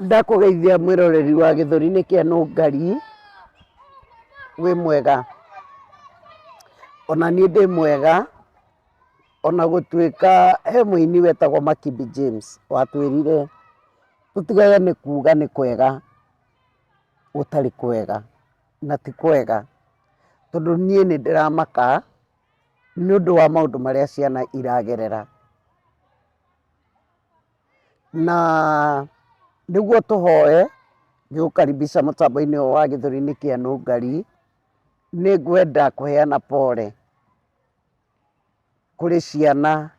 Ndakũgeithia mwĩroreri wa gĩthũri-inĩ kĩa Nũngari, wĩ mwega? Ona niĩ ndĩ mwega, ona gũtuĩka he mũini wetagwo Makibi James watwĩrire tũtigage nĩ kuga nĩ kwega gũtarĩ kwega, na ti kwega, tondũ niĩ nĩ ndĩramaka nĩ ũndũ wa maũndũ marĩa ciana iragerera. Na nĩguo tũhoe, ngĩgũkaribisha mũtambo-inĩ ũyũ wa gĩthũri-inĩ kĩa Nũngari, nĩ ngwenda kũheana pole kũrĩ ciana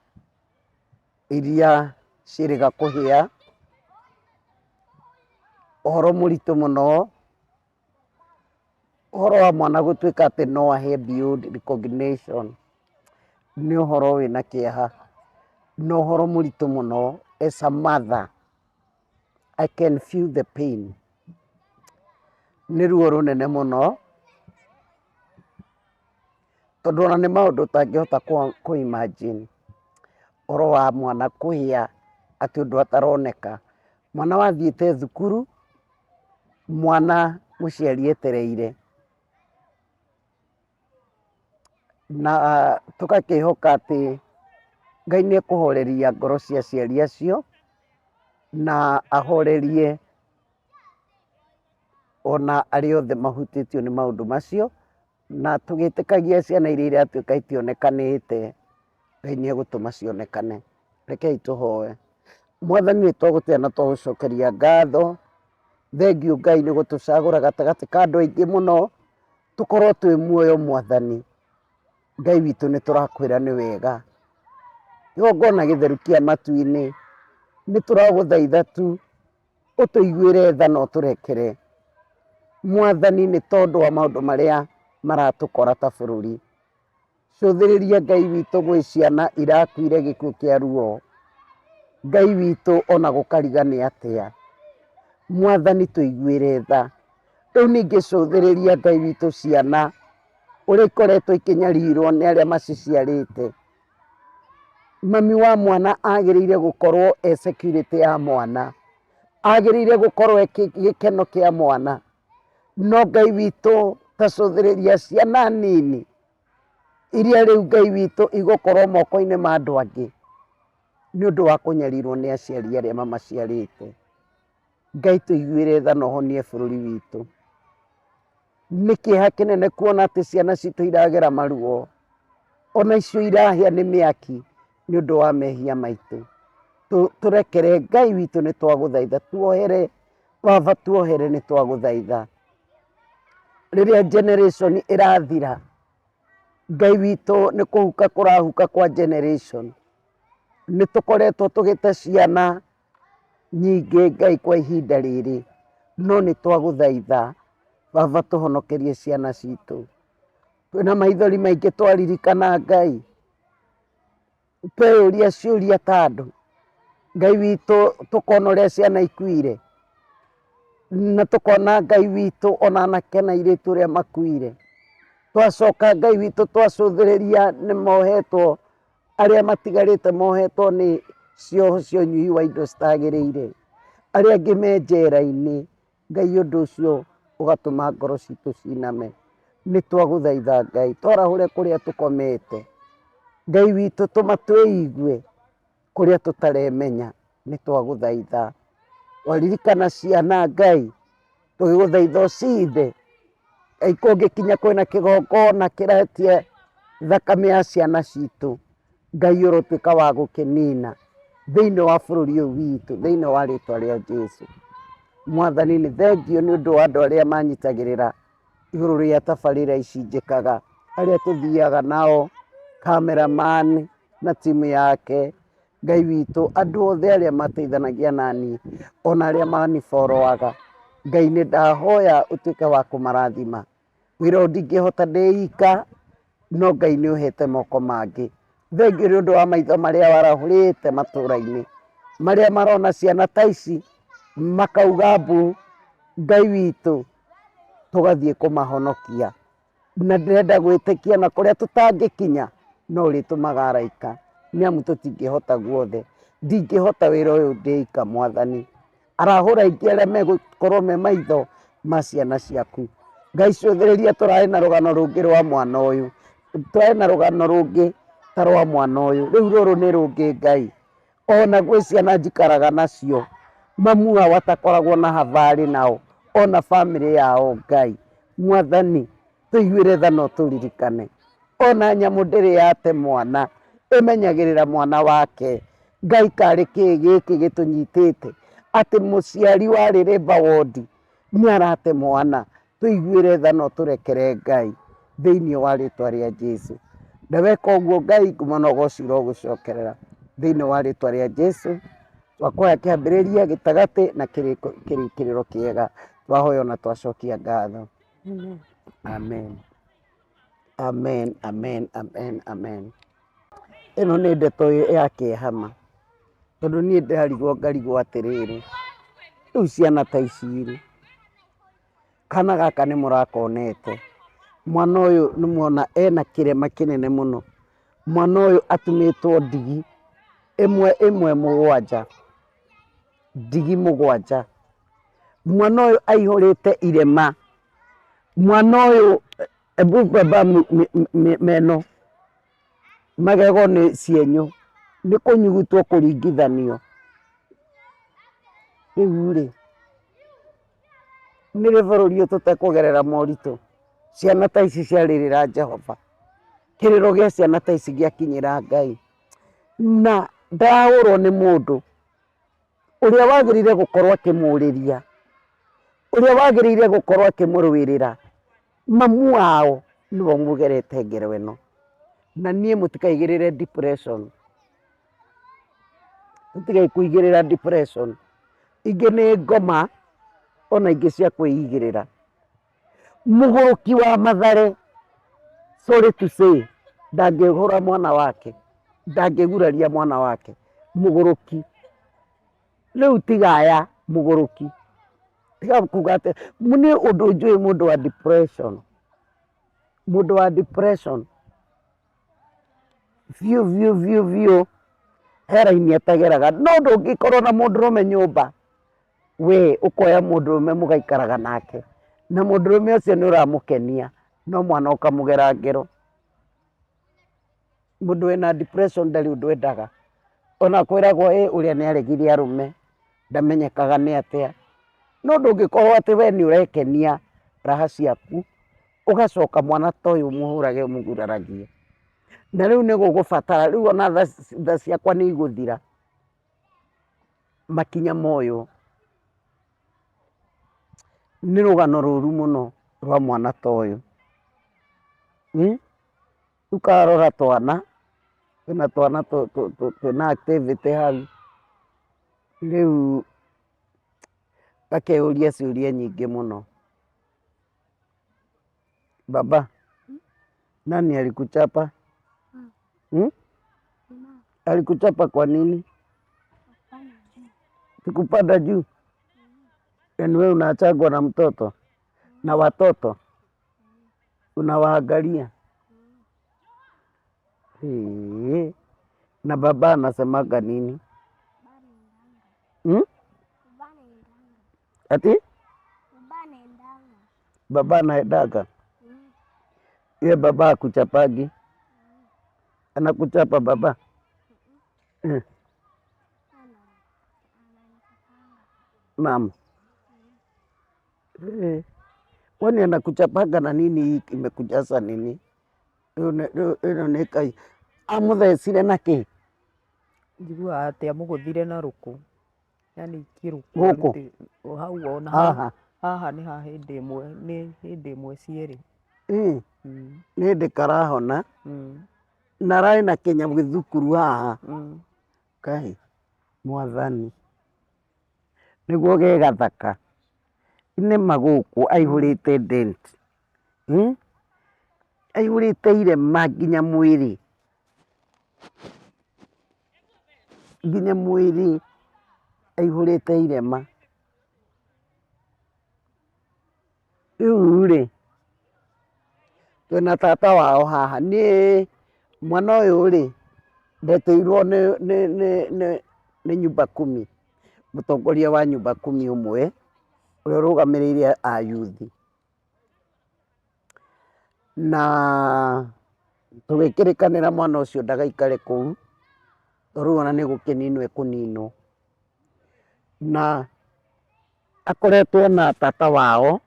iria ciĩrĩga kũhĩa, ũhoro mũritũ mũno. Ũhoro wa mwana gũtuĩka atĩ no ahĩe beyond recognition nĩ ũhoro wĩna kĩeha, na ũhoro mũritũ mũno as a mother I can feel the pain. Nĩ ruo rũnene mũno, tondũ ona nĩ maũndũ ũtangĩhota kũ imagine, ũhoro wa mwana kũhĩa atĩ ũndũ ataroneka. Mwana wathiĩte thukuru, mwana mũciari etereire, na tũgakĩhoka atĩ Ngai nĩ ekũhoreria ngoro cia aciari acio, na ahorerie ona arĩa othe mahutĩtio nĩ maũndũ macio, na tũgĩtĩkagia ciana iria iratuĩka itionekanĩte, Ngai nĩ egũtũma cionekane. Rekei tũhoe. Mwathani nĩ twagũtĩa na twagũcokeria ngatho, thengiũ Ngai nĩ gũtũcagũra gatagatĩ ka andũ aingĩ mũno, tũkorwo twĩ muoyo Mwathani. Ngai witũ nĩ tũrakwĩra nĩ wega. Kĩgongona gĩtheru kĩa matu-inĩ, nĩ tũragũthaitha tu ũtũiguĩre tha na ũtũrekere. Mwathani nĩ tondũ wa maũndũ marĩa maratũkora ta bũrũri. Cũthĩrĩria Ngai witũ gwĩ ciana irakuire gĩkuũ kĩa ruo. Ngai witũ ona gũkariga nĩ atĩa. Mwathani tũiguĩre tha. Rĩu ningĩ cũthĩrĩria Ngai witũ ciana ũrĩa ikoretwo ikĩnyarirwo nĩ arĩa maciciarĩte. Mami wa mwana agĩrĩire gũkorwo e security ya mwana. Agĩrĩire gũkorwo e gĩkeno kĩa mwana. No Ngai witũ ta cũthĩrĩria ciana nini iria rĩu Ngai witũ igũkorwo moko-inĩ ma andũ angĩ nĩ ũndũ wa kũnyarirwo nĩ aciari arĩa mamaciarĩte. Ngai tũiguĩre tha na ũhonie bũrũri witũ. Nĩ kĩeha kĩnene kuona atĩ ciana citũ iragera maruo, ona icio irahĩa nĩ mĩaki nĩ ũndũ wa mehia maitũ. Tũrekere Ngai witũ nĩ twagũthaitha, tuohere Baba, tuohere nĩ twagũthaitha. Rĩrĩa generation ĩrathira, Ngai witũ nĩ kũhuka kũrahuka kwa generation. Nĩ tũkoretwo tũgĩte ciana nyingĩ Ngai kwa ihinda rĩrĩ, no nĩ twagũthaitha Baba tũhonokerie ciana citũ. Twĩna maithori maingĩ twaririkana Ngai, tweyũria ciũria ta andũ, Ngai witũ tũkona ũrĩa ciana ikuire, na tũkona Ngai witũ ona anake na airĩtu ũrĩa makuire. Twacoka Ngai witũ twacũthĩrĩria nĩ mohetwo arĩa matigarĩte mohetwo nĩ cioho cia ũnyui wa indo citagĩrĩire, arĩa angĩ me njera-inĩ, Ngai ũndũ ũcio ũgatũma ngoro citũ ciname. Nĩ twagũthaitha Ngai, twarahũre kũrĩa tũkomete, Ngai witũ tũma twĩigue kũrĩa tũtaremenya, nĩ twagũthaitha. Waririkana ciana Ngai, tũgĩgũthaitha ũcithe, Ngai kũngĩkinya kwĩna kĩgongona kĩretia thakame ya ciana citũ, Ngai ũrotuĩka wa gũkĩnina thĩinĩ wa bũrũri ũyũ witũ, thĩinĩ wa rĩtwa rĩa Jesu. Mwathani nĩ thengiũ nĩ ũndũ wa andũ arĩa manyitagĩrĩra igũrũ rĩa tabarĩra ici njĩkaga, arĩa tũthiaga nao, cameraman na timu yake, Ngai witũ, andũ othe arĩa mateithanagia naniĩ, ona arĩa maniborrowaga, Ngai nĩ ndahoya ũtuĩke wa kũmarathima. Wĩra ũyũ ndingĩhota ndĩ ika, no Ngai nĩ ũhete moko mangĩ. Thengiũ nĩ ũndũ wa maitho marĩa warahũrĩte matũra-inĩ, marĩa marona ciana ta ici, makauga mbu, Ngai witũ, tũgathiĩ kũmahonokia. Na ndĩrenda gwĩtĩkia na kũrĩa tũtangĩkinya no ũrĩtũmaga araika nĩ amu tũtingĩhota guothe. Ndingĩhota wĩra ũyũ ndĩ ika Mwathani, Arahũra aingĩ arĩa megũkorwo me maitho ma ciana ciaku. Ngai cũthĩrĩria tũraĩ na rũgano rũngĩ rwa mwana ũyũ, tũraĩ na rũgano rũngĩ ta rwa mwana ũyũ, rĩu rũrũ nĩ rũngĩ Ngai. Ona gwĩ ciana njikaraga nacio, mamu wao atakoragwo na habarĩ nao, ona bamĩrĩ yao Ngai. Mwathani tũiguĩre tha na ũtũririkane. Ona nyamũ ndĩrĩ yate mwana, ĩmenyagĩrĩra mwana wake. Ngai karĩ kĩĩ gĩkĩ gĩtũnyitĩte atĩ mũciari warĩ labour ward nĩ arate mwana. Tũiguĩre tha na ũtũrekere Ngai thĩinĩ wa rĩtwa rĩa Jesu. Na weka ũguo Ngai, ngumo na ũgoci ũrogũcokerera thĩinĩ wa rĩtwa rĩa Jesu. Twakũhoya kĩambĩrĩria, gĩtagatĩ na kĩrĩkĩrĩro kĩega. Twahoya ona twacokia ngatho. Amen. Amen, amen, amen, amen. Ĩno nĩ ndeto ya kĩeha ma, tondũ niĩ ndĩrarigwo ngarigwo atĩrĩrĩ, rĩu ciana ta ici rĩ, kana gaka nĩ mũrakonete, mwana ũyũ nĩ muona ena kĩrema kĩnene mũno, mwana ũyũ atumĩtwo ndigi ĩmwe ĩmwe mũgwanja, ndigi mũgwanja, mwana ũyũ aihũrĩte irema, mwana ũyũ ebu baba meno, magego nĩ cienyũ, nĩ kũnyugutwo kũringithanio. Rĩu rĩ, nĩ rĩ bũrũri ũyũ tũtekũgerera moritũ? Ciana ta ici ciarĩrĩra Jehova, kĩrĩro gĩa ciana ta ici gĩakinyĩra Ngai, na ndarahũrwo nĩ mũndũ ũrĩa wagĩrĩire gũkorwo akĩmũrĩria, ũrĩa wagĩrĩire gũkorwo akĩmũrũĩrĩra, mamu wao nĩwe ũmũgerete ngero ĩno. Na niĩ mũtikaigĩrĩre depression, tũtige kũigĩrĩra depression. Ingĩ nĩ ngoma ona ingĩ cia kwĩigĩrĩra. Mũgũrũki wa Mathare, sorry to say, ndangĩhũra mwana wake, ndangĩguraria mwana wake, mũgũrũki. Rĩu tiga aya mũgũrũki, tiga kuga atĩ, niĩ ũndũ njũĩ mũndũ wa depression, mũndũ wa depression biũ biũ biũ biũ, he raini atageraga, no ndũngĩkorwo na mũndũrũme nyũmba we ũkoya mũndũrũme mũgaikaraga nake, na mũndũrũme ũcio nĩ ũramũkenia, no mwana ũkamũgera ngero. Mũndũ wĩna depression ndarĩ ũndũ endaga, ona kwĩragwo ĩ ũrĩa nĩ aregire arũme, ndamenyekaga nĩ atĩa, no ndũngĩkorwo atĩ we nĩ ũrekenia raha ciaku, ũgacoka mwana ta ũyũ ũmũhũrage ũmũguraragie. Na rĩu nĩ gũgũbatara, rĩu ona tha ciakwa nĩ igũthira. Makinya moywo. Nĩ rũgano rũru mũno rwa mwana ta ũyũ. Rĩu ũkarora twana, kwĩna twana twĩna activity hau, rĩu ngakeyũria ciũria nyingĩ mũno. Baba, nani alikuchapa? Hmm? Alikuchapa kwa nini? Sikupanda juu. Yaani wewe unaachagwa na mtoto na watoto unawaangalia. Hee. Na baba anasemaga nini? Hmm? Ati? Baba anaendaga? Ye baba akuchapagi? Anakuchapa baba? Eh. Mama. Eh. Kwani anakuchapaga na nini hii imekujaza nini? Ĩno nĩ kai amũthecire na kĩ? Njiguaga atĩ amũgũthire na rũkũ. Yani kĩrũkũ Gũkũ? Hau ona hau. Haha? Haha nĩ ha hĩndĩ ĩmwe, nĩ hĩndĩ ĩmwe cierĩ. Nĩ hĩndĩ karahona na ararĩ na kĩnyamũ gĩthukuru haha. Ngai mwathani nĩguo ge gathaka. Nĩ ma gũkũ aihũrĩte dent. Aihũrĩte irema nginya mwĩrĩ. Nginya mwĩrĩ aihũrĩte irema. Rĩu rĩ, twĩna tata wao haha, niĩ mwana ũyũ rĩ, ndetĩirwo nĩ nyumba kumi. Mũtongoria wa nyumba kumi ũmwe, ũrĩa ũrũgamĩrĩire ayuthi. Na tũgĩkĩrĩkanĩra mwana ũcio ndagaikare kũu, tondũ rĩu ona nĩ gũkĩninwo ekũninwo. Na akoretwo na tata wao,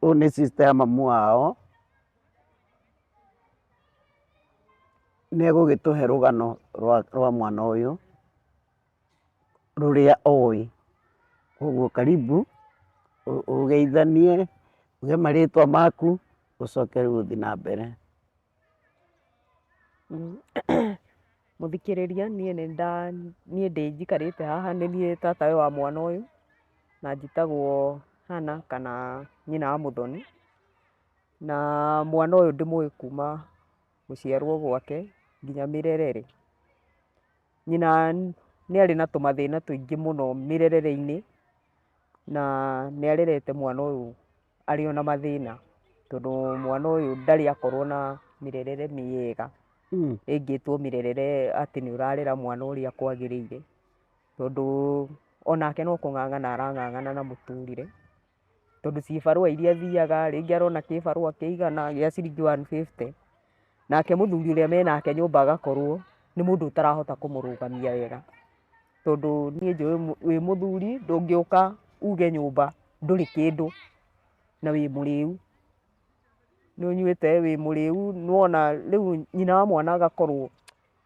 ũyũ nĩ sister ya mamu wao, nĩ egũgĩtũhe rũgano rwa mwana ũyũ. Rũrĩa oĩ. Koguo karibu ũgeithanie, uge marĩtwa maku, ũcoke rĩu ũthiĩ na mbere. Mũthikĩrĩria niĩ nĩ nda niĩ ndĩ njikarĩte haha nĩ niĩ tatawe wa mwana ũyũ, na njĩtagwo Hannah kana nyina wa Mũthoni, na mwana ũyũ ndĩmũĩ kuma gũciarwo gwake nginya mĩrerere. Nyina nĩ arĩ na tũmathĩna tũingĩ mũno mĩrerere-inĩ, na nĩ arerete mwana ũyũ arĩ o na mathĩna, tondũ mwana ũyũ ndarĩ akorwo na mĩrerere mĩega, ĩngĩtwo mĩrerere atĩ nĩ ũrarera mwana ũrĩa kwagĩrĩire, tondũ onake no kũng'ang'ana arang'ang'ana na mũtũrĩre. Tondũ cibarũa iria athiaga, rĩngĩ arona kĩbarũa kĩigana gĩa ciringi one fifty, nake mũthuri ũrĩa menake nyũmba agakorwo nĩ mũndũ ũtarahota kũmũrũgamia wega. Tondũ niĩ njũĩ wĩ mũthuri ndũngĩũka uge nyũmba ndũrĩ kĩndũ na wĩ mũrĩu, nĩ ũnyuĩte wĩ mũrĩu, nĩwona rĩu nyina wa mwana agakorwo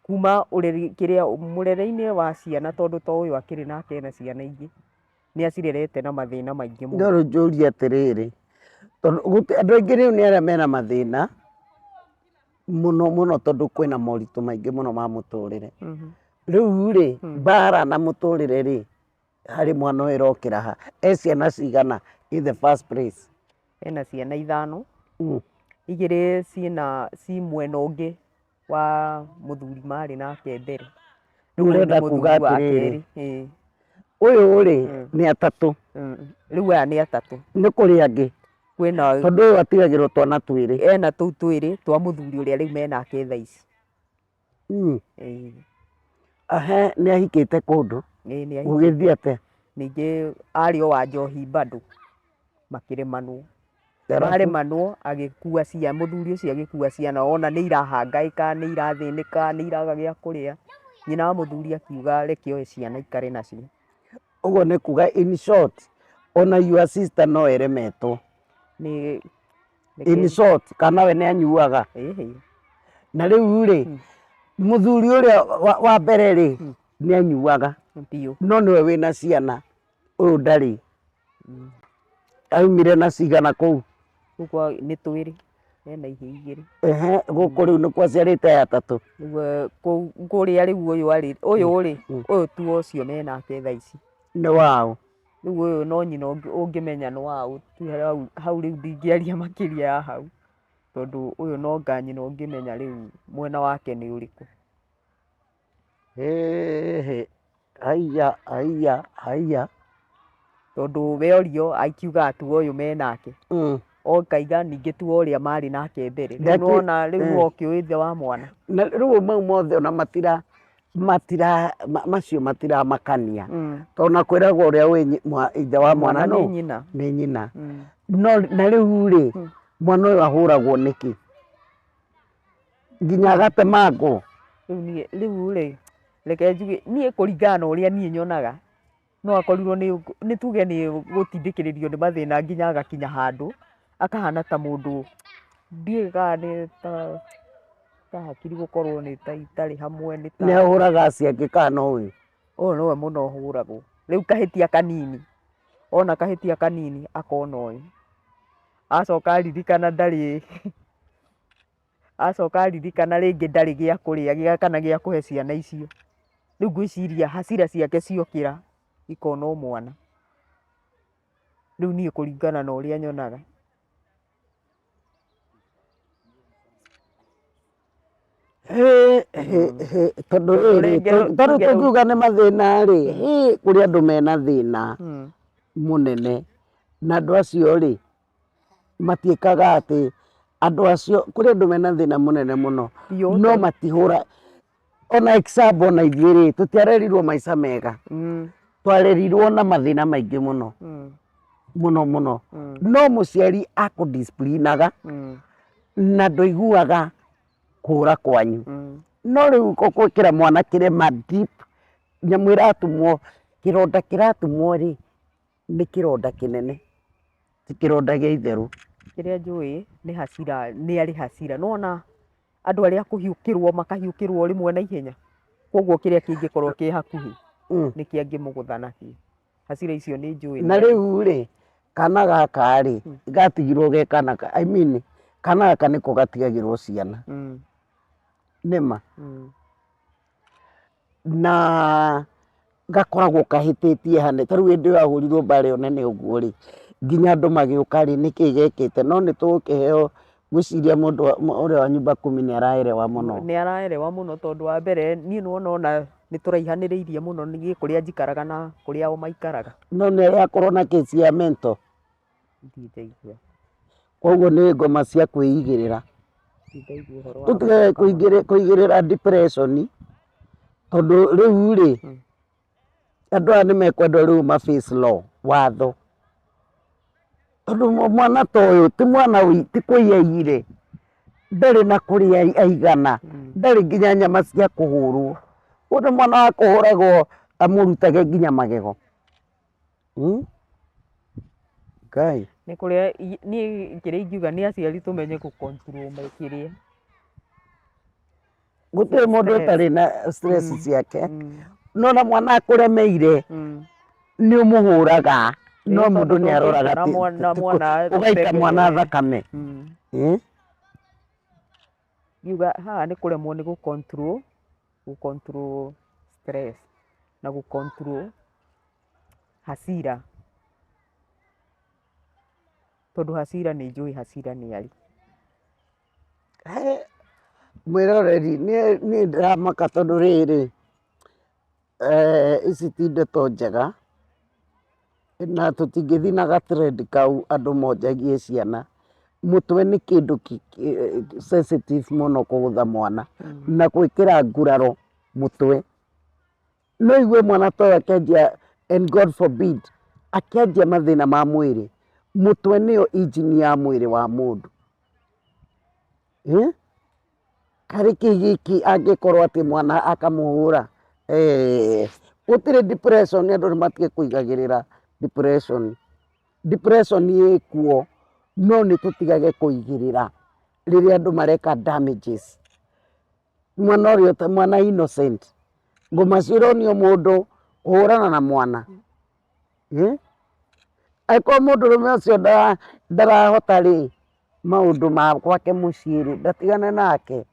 kuma ũreri kĩrĩa mũrere-inĩ wa ciana tondũ to ũyũ akĩrĩ nake ena ciana ingĩ. Nĩ acirerete na mathĩna maingĩ mũno. No rĩu njũrie atĩrĩrĩ, tondũ andũ aingĩ rĩu nĩ arĩa mena mathĩna mũno mũno tondũ kwĩna moritũ maingĩ mũno ma mũtũrĩre. Rĩu rĩ, mbara na mũtũrĩre rĩ, harĩ mwana ũyũ ĩrokĩra ha? E ciana cigana in the first place? Ena ciana ithano, igĩrĩ ciĩna ci mwena ũngĩ wa mũthuri marĩ nake mbere. Rĩu ũrenda kuga atĩrĩrĩ, ũyũ rĩ nĩ atatũ. Rĩu aya nĩ atatũ. Nĩ kũrĩ angĩ? Kwĩna. Tondũ ũyũ atigagĩrwo twana twĩrĩ. Ena tũu twĩrĩ twa mũthuri ũrĩa rĩu menake thaa ici. Ehe nĩ ahikĩte kũndũ? Ĩĩ nĩ ahikĩte. Gũgĩthiĩ atĩa? Ningĩ arĩ o wa njohi bado makĩremanwo. Maremanwo agĩkua ciana, mũthuri ũcio agĩkua ciana ona nĩ irahangaĩka, nĩ irathĩnĩka, nĩ iraga gĩa kũrĩa. Nyina wa mũthuri akiuga reke oe ciana aikare nacio. Ũguo nĩ kuga in short, ona your sister no eremetwo. Nĩ In short, kana we nĩ anyuaga. Na rĩu rĩ, mũthuri ũrĩa wa mbere rĩ, nĩ anyuaga. No nĩwe wĩna ciana. Ũyũ ndarĩ. Aumire na cigana kũu? Gũkũ nĩ twĩrĩ, ena ihĩĩ igĩrĩ. Ehe, gũkũ rĩu nĩkuo aciarĩte aya atatũ? Rĩu kũrĩa rĩu ũyũ arĩ, ũyũ rĩ, ũyũ ti ũcio menake thaa ici. Nĩ waũ? Rĩu ũyũ no nyina ũngĩmenya nĩ waũ, hau rĩu ndingĩaria makĩria ya hau, tondũ ũyũ no anga nyina ũngĩmenya rĩu mwena wake nĩ ũrĩkũ. Hĩhĩ, haiya haiya haiya. Tondũ we orio akiugaga tiwe ũyũ menake. Okaiga ningĩ tiwe ũrĩa marĩ nake mbere. Rĩu nĩwona rĩu nĩwe ũkĩũĩ ithe wa mwana. Na rĩu mau mothe ona matira matira macio matiramakania. Tondũ ona kwĩragwo ũrĩa ũĩ ithe wa mwana nũ? Nĩ nyina. Nĩ nyina. No na rĩu rĩ, mwana ũyũ ahũragwo nĩkĩ? Nginya agatemangwo. Rĩu niĩ rĩu rĩ, reke njuge niĩ kũringana na ũrĩa niĩ nyonaga, no akorirwo nĩ nĩ tuge nĩ gũtindĩkĩrĩrio nĩ mathĩna nginya agakinya handũ, akahana ta mũndũ ndiũĩ kana nĩ ta ta hakiri gũkorwo nĩ ta itarĩ hamwe nĩ ta. Nĩ ahũraga acio angĩ kana no ũyũ? Ũyũ nĩwe mũno ũhũragwo, rĩu kahĩtia kanini, ona kahĩtia kanini akona ũyũ, acoka aririkana ndarĩ Acoka aririkana rĩngĩ ndarĩ gĩa kũrĩa gĩa kana gĩa kũhe ciana icio. Rĩu ngwĩciria hasira ciake ciokĩra ikona o mwana. Rĩu niĩ kũringana na ũrĩa nyonaga. Tondũ rĩrĩ, tondũ tũngiuga nĩ mathĩna rĩ, kũrĩ andũ mena thĩna mũnene, na andũ acio rĩ, matiĩkaga atĩ andũ acio, kũrĩ andũ mena thĩna mũnene mũno, no matihũra, ona example ona ithuĩ rĩ, tũtiarerirwo maica mega. Twarerirwo na mathĩna maingĩ mũno mũno mũno, no mũciari akũdisciplinaga na ndũiguaga kũra kwanyu. No rĩu ũgwĩkĩra mwana kĩrema deep, nyamũ ĩratumwo, kĩronda kĩratumwo rĩ, nĩ kĩronda kĩnene, ti kĩronda gĩa itherũ. Kĩrĩa njũĩ nĩ hasira, nĩ arĩ hasira. Nĩ wona andũ arĩa a kũhiũkĩrwo makahiũkĩrwo rĩmwe na ihenya, koguo kĩrĩa kĩngĩkorwo kĩ hakuhĩ nĩkĩo angĩmũgũtha nakĩo. Hasira icio nĩ njũĩ. Na rĩu rĩ, kana gaka rĩ, gatigirwo ge kana, I mean, kana gaka nĩko gatigagĩrwo ciana. Nĩma. Na gakoragwo kahĩtĩtie hana, ta rĩu hĩndĩ ĩyo ahũrirwo mbara ĩyo nene ũguo rĩ, nginya andũ magĩũka rĩ, nĩkĩ gekĩte, no nĩ tũgũkĩheo, ngwĩciria mũndũ ũrĩa wa nyumba kumi nĩ araerewa mũno. Nĩ araerewa mũno tondũ wa mbere niĩ nĩ wona ona nĩ tũraihanĩrĩirie mũno niĩ kũrĩa njikaraga na kũrĩa o maikaraga. No nĩ arĩ akorwo na case ya mental? Ndirĩ ndaigua. Koguo nĩ ngoma cia kwĩigĩrĩra. Ndirĩ ndaigua ũhoro wa Tũtige kũigĩrĩra depression tondũ rĩu rĩ, andũ aya nĩ mekwendwo rĩu ma face law, watho. Tondũ mwana ta ũyũ ti mwana ti kũiya aiyire, ndarĩ na kũrĩa aigana, ndarĩ nginya nyama cia kũhũrwo. Ũyũ nĩ mwana wa kũhũragwo amũrutage nginya magego. Ngai. Nĩ kũrĩa niĩ kĩrĩa ingiuga nĩ aciari tũmenye gũ control kĩrĩa. Gũtirĩ mũndũ ũtarĩ na stress ciake, no na mwana akũremeire nĩ ũmũhũraga, no mũndũ nĩ aroraga ũgaita mwana thakame. Ngiuga haha nĩ kũremwo nĩ gũ control, gũ control stress na gũ control hasira, tondũ hasira nĩ njũĩ hasira nĩ arĩ. Mwĩroreri niĩ ndĩramaka tondũ rĩrĩ, ici ti ndeto njega, na tũtingĩthiĩ na ga trend kau andũ monjagie ciana. Mũtwe nĩ kĩndũ sensitive mũno kũgũtha mwana, na gwĩkĩra nguraro mũtwe. No ũigue mwana ta ũyũ akĩanjia and God forbid, akĩanjia mathĩna ma mwĩrĩ, mũtwe nĩyo engine ya mwĩrĩ wa mũndũ. Karĩ kĩ gĩkĩ angĩkorwo atĩ mwana akamũhũra? Gũtirĩ depression andũ nĩ matige kũigagĩrĩra depression. Depression ĩkuo no nĩ tũtigage kũigĩrĩra rĩrĩa andũ mareka damages. Mwana ũrĩa mwana innocent, ngoma cironio mũndũ kũhũrana na mwana. Angĩkorwo mũndũrũme ũcio ndarahota rĩ, maũndũ ma gwake mũciĩ rĩ, ndatigane nake,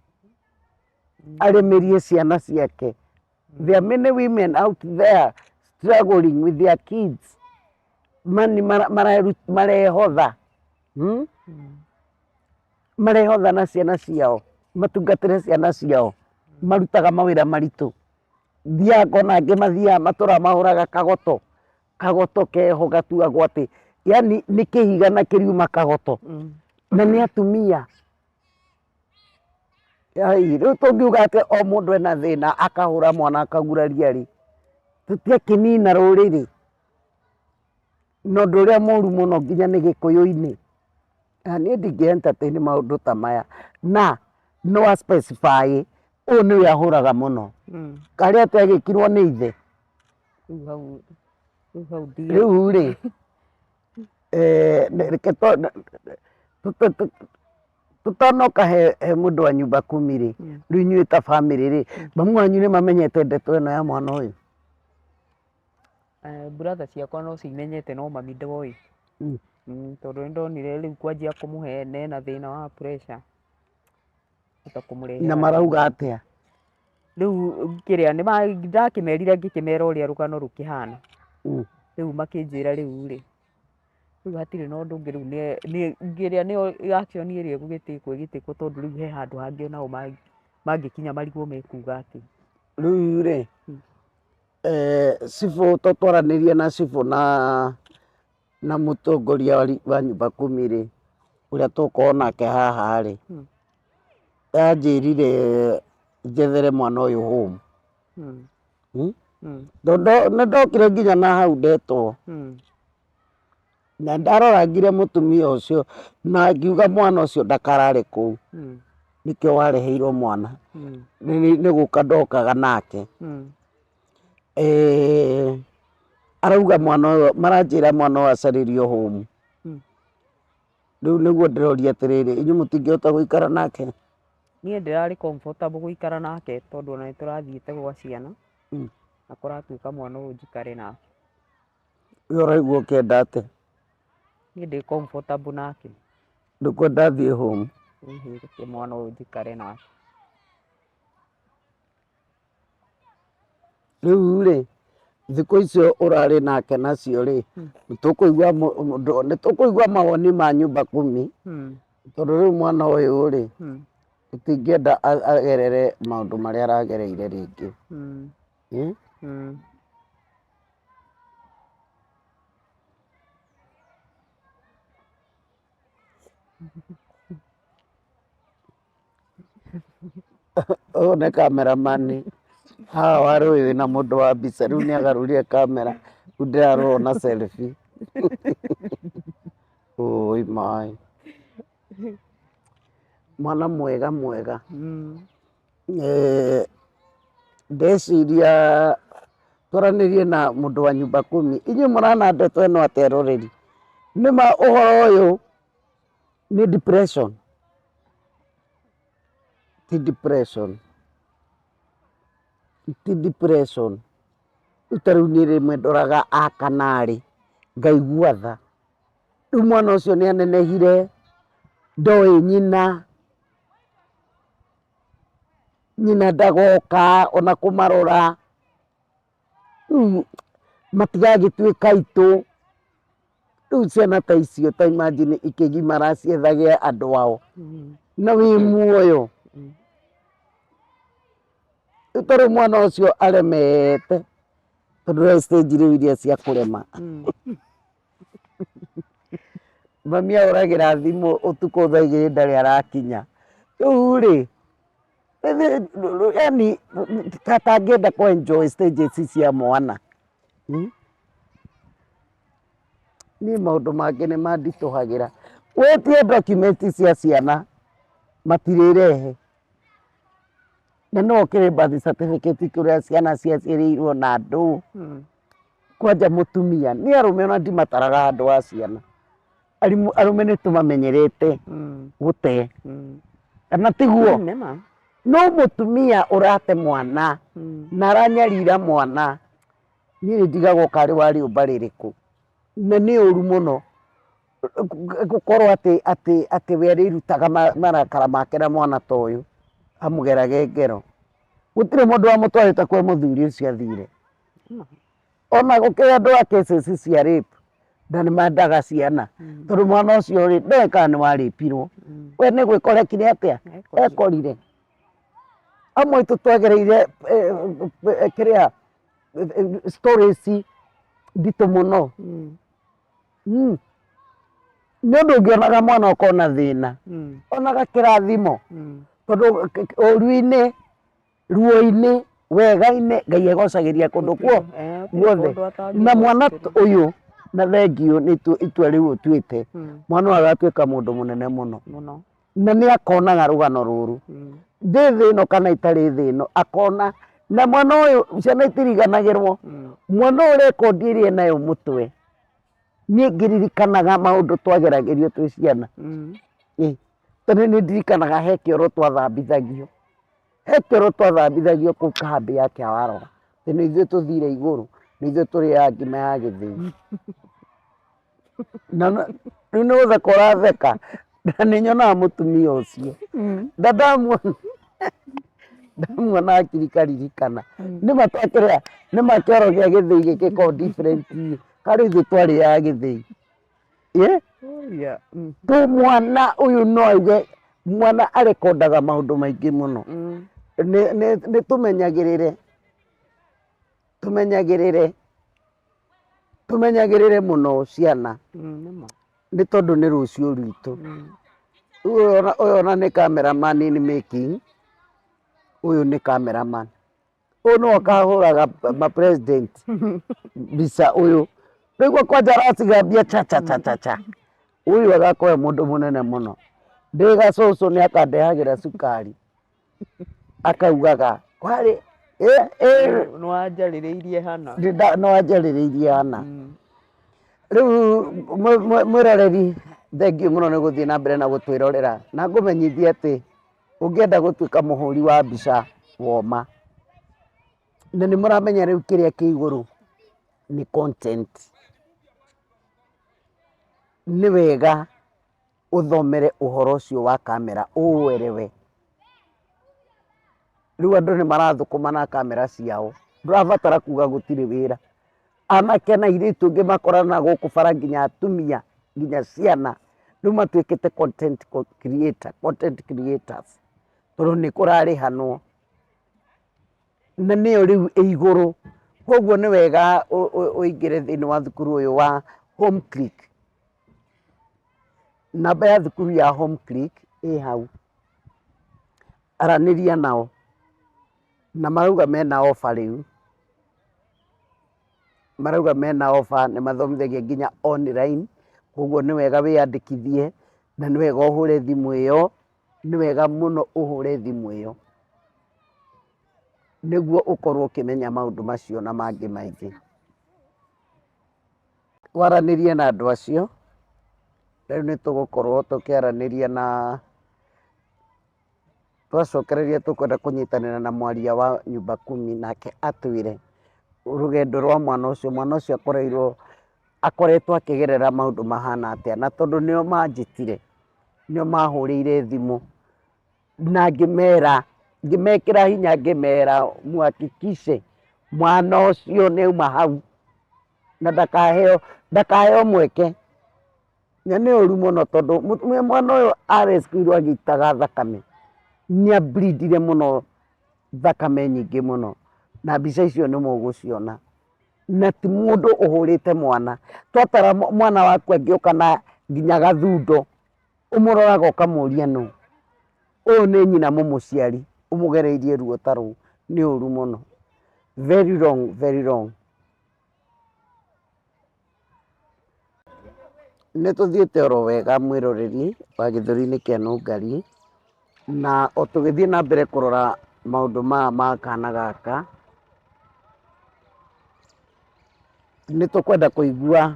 arĩmĩrie ciana ciake. There are many women out there struggling with their kids, marehotha, marehotha na ciana ciao, matungatĩre ciana ciao, marutaga mawĩra maritũ. Thiaga ngona angĩ mathiaga matũraga mahũraga kagoto, kagoto keho gatuagwo atĩ yaani nĩ kĩhiga na kĩriuma kagoto, na nĩ atumia. Rĩu tũngiuga atĩ o mũndũ ena thĩna akahũra mwana akaguraria rĩ, tũtiakĩnina rũrĩrĩ? Na ũndũ ũrĩa mũru mũno nginya nĩ gĩkũyũ-inĩ, niĩ ndingĩ entertain maũndũ ta maya, na no a specify ũyũ nĩwe ahũraga mũno, karĩ atĩ agĩkirwo nĩ ithe. Rĩu rĩ, reke tũtanoka he mũndũ wa nyumba kumi rĩ, rĩu inyuĩ ta bamĩrĩ rĩ, mamu wanyu nĩ mamenyete ndeto ĩno ya mwana ũyũ? Brother ciakwa no cimenyete no mami ndoĩ. Tondũ nĩ ndonire rĩu kwanjia kũmũhe na ena thĩna wa pressure. Hota kũmũrehera. Na marauga atĩa? Rĩu kĩrĩa ndakĩmerire ngĩkĩmera ũrĩa rũgano rũkĩhana. Rĩu makĩnjĩra rĩu rĩ, rĩu hatirĩ na ũndũ ũngĩ rĩu nĩ kĩrĩa nĩyo action ĩrĩa ĩgũgĩtĩkwo ĩgĩtĩkwo tondũ rĩu he handũ hangĩ onao mangĩkinya marigwo mekuga atĩa. Rĩu rĩ, cibũ twaranĩria na cibũ na mũtongoria wa nyumba kumi rĩ, ũrĩa tũgũkorwo nake haha rĩ, anjĩrire njethere mwana ũyũ home. Tondũ nĩ ndokire nginya na hau ndetwo. Na ndarorangire mũtumia ũcio na ngiuga mwana ũcio ndakarare kũu. Nĩkĩo wareheirwo mwana. Nĩ gũka ndokaga nake. Arauga mwana ũyũ, maranjĩra mwana ũyũ acarĩrio home. Rĩu nĩguo ndĩroria atĩrĩrĩ, inyuĩ mũtingĩhota gũikara nake? Niĩ ndĩrarĩ comfortable gũikara nake tondũ ona nĩ tũrathiĩte gwa ciana, na kũratuĩka mwana ũyũ njikare nake. We ũraigua ũkĩenda atĩa? Niĩ ndĩ comfortable nake. Ndũkwenda athiĩ home? Ĩhĩ, reke mwana ũyũ njikare nake. Rĩu rĩ, thikũ icio ũrarĩ nake nacio rĩ, nĩ tũkũigua mawoni ma nyumba kumi, tondũ rĩu mwana ũyũ rĩ, tũtingĩenda agerere maũndũ marĩa aragereire rĩngĩ. Ũyũ nĩ cameraman haha warĩ ũyũ wĩna mũndũ wa mbica rĩu nĩ agarũrire kamera rĩu ndĩrarorwo na selfie. Ũi maĩ. Mwana mwega mwega. Ndeciria twaranĩrie na mũndũ wa nyumba kumi. Inyuĩ mũrona ndeto ĩno atĩa eroreri? Nĩma ũhoro ũyũ nĩ depression? Ti depression, ti depression. Rĩu ta rĩu niĩ rĩmwe ndoraga a kanarĩ ngaigua tha. Rĩu mwana ũcio nĩ anenehire, ndoĩ nyina, nyina ndagoka ona kũmarora. Rĩu matigagĩtuĩka aitũ. Rĩu ciana ta icio ta imagine ikĩgimara ciethage andũ ao na wĩ muoyo. Rĩu ta rĩu mwana ũcio aremete tondũ he stage rĩu iria cia kũrema. Mami ahũragĩra thimũ ũtukũ thaa igĩrĩ ndarĩ arakinya. Rĩu rĩ, yani atangĩenda kũ enjoy stages cia mwana. Niĩ maũndũ mangĩ nĩ manditũhagĩra. Wĩtie document cia ciana matirĩrehe. Na no ũkĩrĩ birth certificate kũrĩa ciana ciaciarĩirwo na andũ. Kwanja mũtumia, niĩ arũme ona ndimataraga handũ ha ciana. Arũme nĩ tũmamenyerete gũte, kana tiguo? No mũtumia ũrate mwana na aranyarira mwana, niĩ nĩ ndigagwo karĩ wa rĩũmba rĩrĩkũ. Na nĩ ũru mũno gũkorwo atĩ atĩ atĩ we arĩrutaga marakara make na mwana ta ũyũ, amũgerage ngero. Gũtirĩ mũndũ wamũtwarĩte kwĩ mũthuri ũcio athire. Ona gũkĩrĩ andũ a cases cia rape na nĩ mendaga ciana, tondũ mwana ũcio rĩ, ndoĩ kana nĩ warĩpirwo. We nĩ gwĩkora ekire atĩa? Ekorire. Amwe aitũ twagereire kĩrĩa stories nditũ mũno. Nĩ ũndũ ũngĩonaga mwana ũkona thĩna, onaga kĩrathimo, tondũ ũru-inĩ, ruo-inĩ, wega-inĩ, Ngai egocagĩria kũndũ kuo guothe. Na mwana ũyũ na thengiũ nĩ itua rĩu ũtuĩte, mwana ũyũ agatuĩka mũndũ mũnene mũno. Na nĩ akonaga rũgano rũrũ ndĩ thĩ ĩno kana itarĩ thĩ ĩno akona. Na mwana ũyũ, ciana itiriganagĩrwo, mwana ũyũ rekondi ĩrĩa enayo mũtwe, niĩ ngĩririkanaga maũndũ twageragĩrio twĩ ciana. Tondũ nĩ ndirikanaga he kĩoro twathambithagio, he kĩoro twathambithagio kũu kambĩ ya Kĩawarora, atĩ nĩ ithuĩ tũthire igũrũ, nĩ ithuĩ tũrĩaga ngima ya gĩthĩi. Na rĩu nĩ gũtheka ũratheka, na nĩ nyonaga mũtumia ũcio, na ndamuona ndamuona hakiri ikaririkana, nĩma twakĩrĩa, nĩma kĩoro gĩa gĩthĩi gĩgĩkoragwo different ĩ, harĩ ithuĩ twarĩaga gĩthĩi. To mwana ũyũ no auge, mwana arekondaga maũndũ maingĩ mũno. Nĩ tũmenyagĩrĩre, tũmenyagĩrĩre. Tũmenyagĩrĩre mũno ciana nĩ tondũ nĩ rũciũ rwitũ. Rĩu ũyũ ona nĩ camera man in making, ũyũ nĩ camera man. Ũyũ nĩwe ũkahũraga ma president mbica ũyũ. Rĩu kwanja aracigambia cha cha cha cha cha. Ũyũ agakorwo e mũndũ mũnene mũno. Ndĩ gacũcũ nĩ akandehagĩra cukari. Akaugaga kwarĩ Nĩ wanjarĩrĩirie hana. Nĩ wanjarĩrĩirie hana. Rĩu mwĩroreri, thengiũ mũno nĩ gũthiĩ na mbere na gũtwĩrorera. Na ngũmenyithie atĩ ũngĩenda gũtuĩka mũhũri wa mbica woma, na nĩ mũramenya rĩu kĩrĩa kĩ igũrũ nĩ content. Nĩ wega ũthomere ũhoro ũcio wa kamera ũũerewe. Rĩu andũ nĩ marathũkũma na kamera ciao, ndũrabatara kuga gũtirĩ wĩra. Anake na airĩtu ũngĩmakora na gũkũ bara nginya atumia, nginya ciana, rĩu matuĩkĩte content creator, content creators, tondũ nĩ kũrarĩhanwo. Na nĩyo rĩu ĩ igũrũ, koguo nĩ wega ũingĩre thĩiniĩ wa thukuru ũyũ wa Home Click. Namba ya thukuru ya Home Click ĩ hau, aranĩria nao, na marauga mena offer rĩu, marauga mena offer nĩ mathomithagia nginya online, koguo nĩ wega wĩyandĩkithie, na nĩ wega ũhũre thimũ ĩyo, nĩ wega mũno ũhũre thimũ ĩyo, nĩguo ũkorwo ũkĩmenya maũndũ macio na mangĩ maingĩ. Waranĩrie na andũ acio, rĩu nĩ tũgũkorwo tũkĩaranĩria na twacokereria tũkwenda kũnyitanĩra na mwaria wa nyumba kumi nake atwĩre rũgendo rwa mwana ũcio, mwana ũcio akoreirwo akoretwo akĩgerera maũndũ mahana atĩa, na tondũ nĩo manjĩtire, nĩo mahũrĩire thimũ, na ngĩmera, ngĩmekĩra hinya ngĩmera muhakikishe mwana ũcio nĩ auma hau, na ndakaheo ndakaheo mweke. Na nĩ ũru mũno tondũ mwana ũyũ arescuirwo agĩitaga thakame, nĩ a bleed ire mũno thakame nyingĩ mũno, na mbica icio nĩ mũgũciona. Na ti mũndũ ũhũrĩte mwana, twatara mwana waku angĩũka na nginya gathundo, ũmũroraga ũkamũria nũ? Ũyũ nĩ nyina mũmũciari ũmũgereirie ruo ta rũu, nĩ ũru mũno. Very wrong, very wrong. Nĩ tũthiĩte oro wega mwĩroreri wa gĩthũri-inĩ kĩa Nũngari, na o tũgĩthiĩ na mbere kũrora maũndũ maya ma kana gaka, nĩ tũkwenda kũigua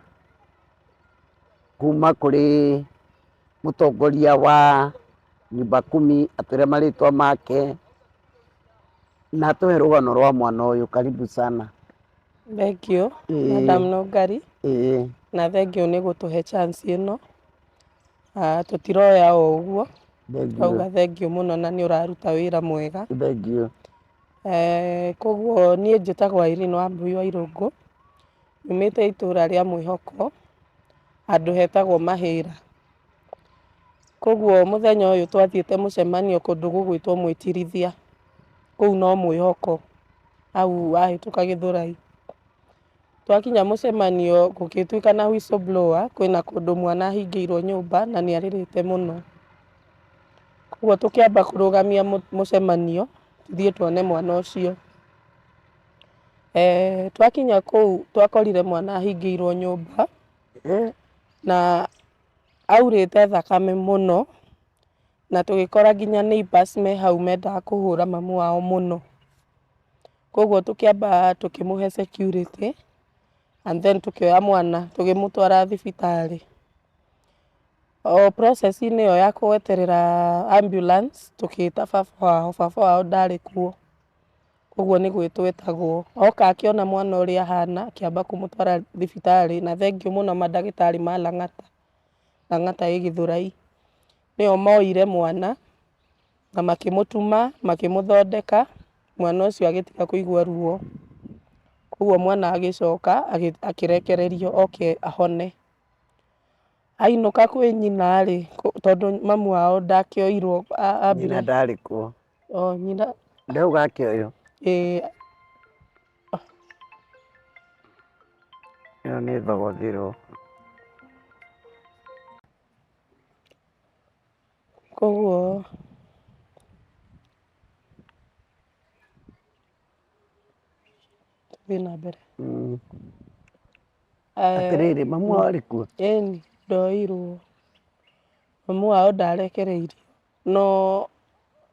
kuma kũrĩ mũtongoria wa nyumba kumi atwĩre marĩtwa make, na atũhe rũgano rwa mwana ũyũ. Karibu sana. Thengiũ Madam Nũngari, na thengiũ nĩ gũtũhe chance ĩno. Tũtiroya o ũguo, twauga thengiũ mũno na nĩ ũraruta wĩra mwega. Thengiũ. Koguo niĩ njĩtagwo Irene Wambui wa Irũngũ, nyumĩte itũra rĩa Mwĩhoko, handũ hetagwo Mahĩra. Koguo mũthenya ũyũ twathiĩte mũcemanio kũndũ gũgwĩtwo Mwĩtirithia, kũu no Mwĩhoko, hau wahĩtũka Gĩthũrai. Twakinya mũcemanio gũgĩtuĩka na whistle blower, kwĩna kũndũ mwana ahingĩirwo nyũmba na nĩ arĩrĩte mũno. Koguo tũkĩamba kũrũgamia mũcemanio, tũthiĩ tuone mwana ũcio. Twakinya kũu twakorire mwana ahingĩirwo nyũmba, na aurĩte thakame mũno, na tũgĩkora nginya neighbours me hau mendaga kũhũra mamu wao mũno. Koguo tũkĩamba tũkĩmũhe security and then tũkĩoya mwana tũkĩmũtwara thibitarĩ. O process inĩ ĩyo ya gweterera ambulance tũgĩta baba wao, baba wao ndarĩ kuo, koguo nĩ gwĩtwo etagwo. Oka akĩona mwana ũrĩa ahana akĩamba kũmũtwara thibitarĩ na thengiũ mũno mandagĩtarĩ ma Lang'ata, Lang'ata ĩ Gĩthũrai, nĩo moire mwana na makĩmũtuma, makĩmũthondeka, mwana ũcio agĩtiga kũigua ruo. Koguo mwana agĩcoka akĩrekererio oke ahone. Ainũka kwĩ nyina rĩ, tondũ mamu wao ndakĩoirwo ambire. Nyina ndarĩ kuo. O nyina. Ndauga akĩoywo. Ĩĩ. Ĩyo nĩ thogothĩrwo. Koguo. Thiĩ na mbere. Atĩrĩrĩ, mamu wao arĩ kuo? Ĩni, ndoirwo. Mamu wao ndarekereirio, no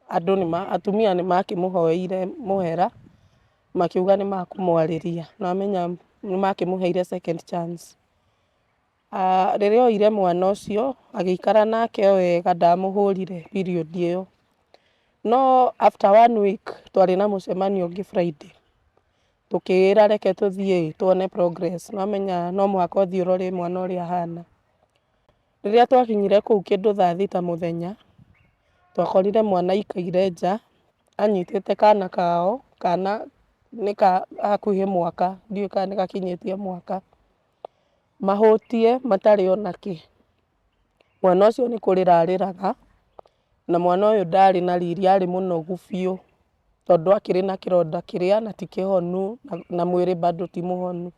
andũ nĩ atumia nĩ makĩmũhoeire mũhera, makiuga nĩ makũmwarĩria, na wamenya nĩ makĩmũheire second chance. Rĩrĩa oire mwana ũcio, agĩikara nake o wega ndamũhũrire period ĩyo. No after one week twarĩ na mũcemanio ũngĩ Friday, tũkĩĩra reke tũthiĩ tuone progress, nĩ wamenya no mũhaka ũthiĩ ũrore mwana ũrĩa ahana. Rĩrĩa twakinyire kũu kĩndũ thaa thita mũthenya, twakorire mwana aikaire nja, anyitĩte kana kao, kana nĩ ka hakuhĩ mwaka, ndiũĩ kana nĩ gakinyĩtie mwaka. Mahũtiĩ matarĩ ona kĩ. Mwana ũcio nĩ kũrĩra arĩraga, na mwana ũyũ ndarĩ na riri arĩ mũnogu biũ, tondũ akĩrĩ na kĩronda kĩrĩa na ti kĩhonu, na mwĩrĩ bado ti mũhonu.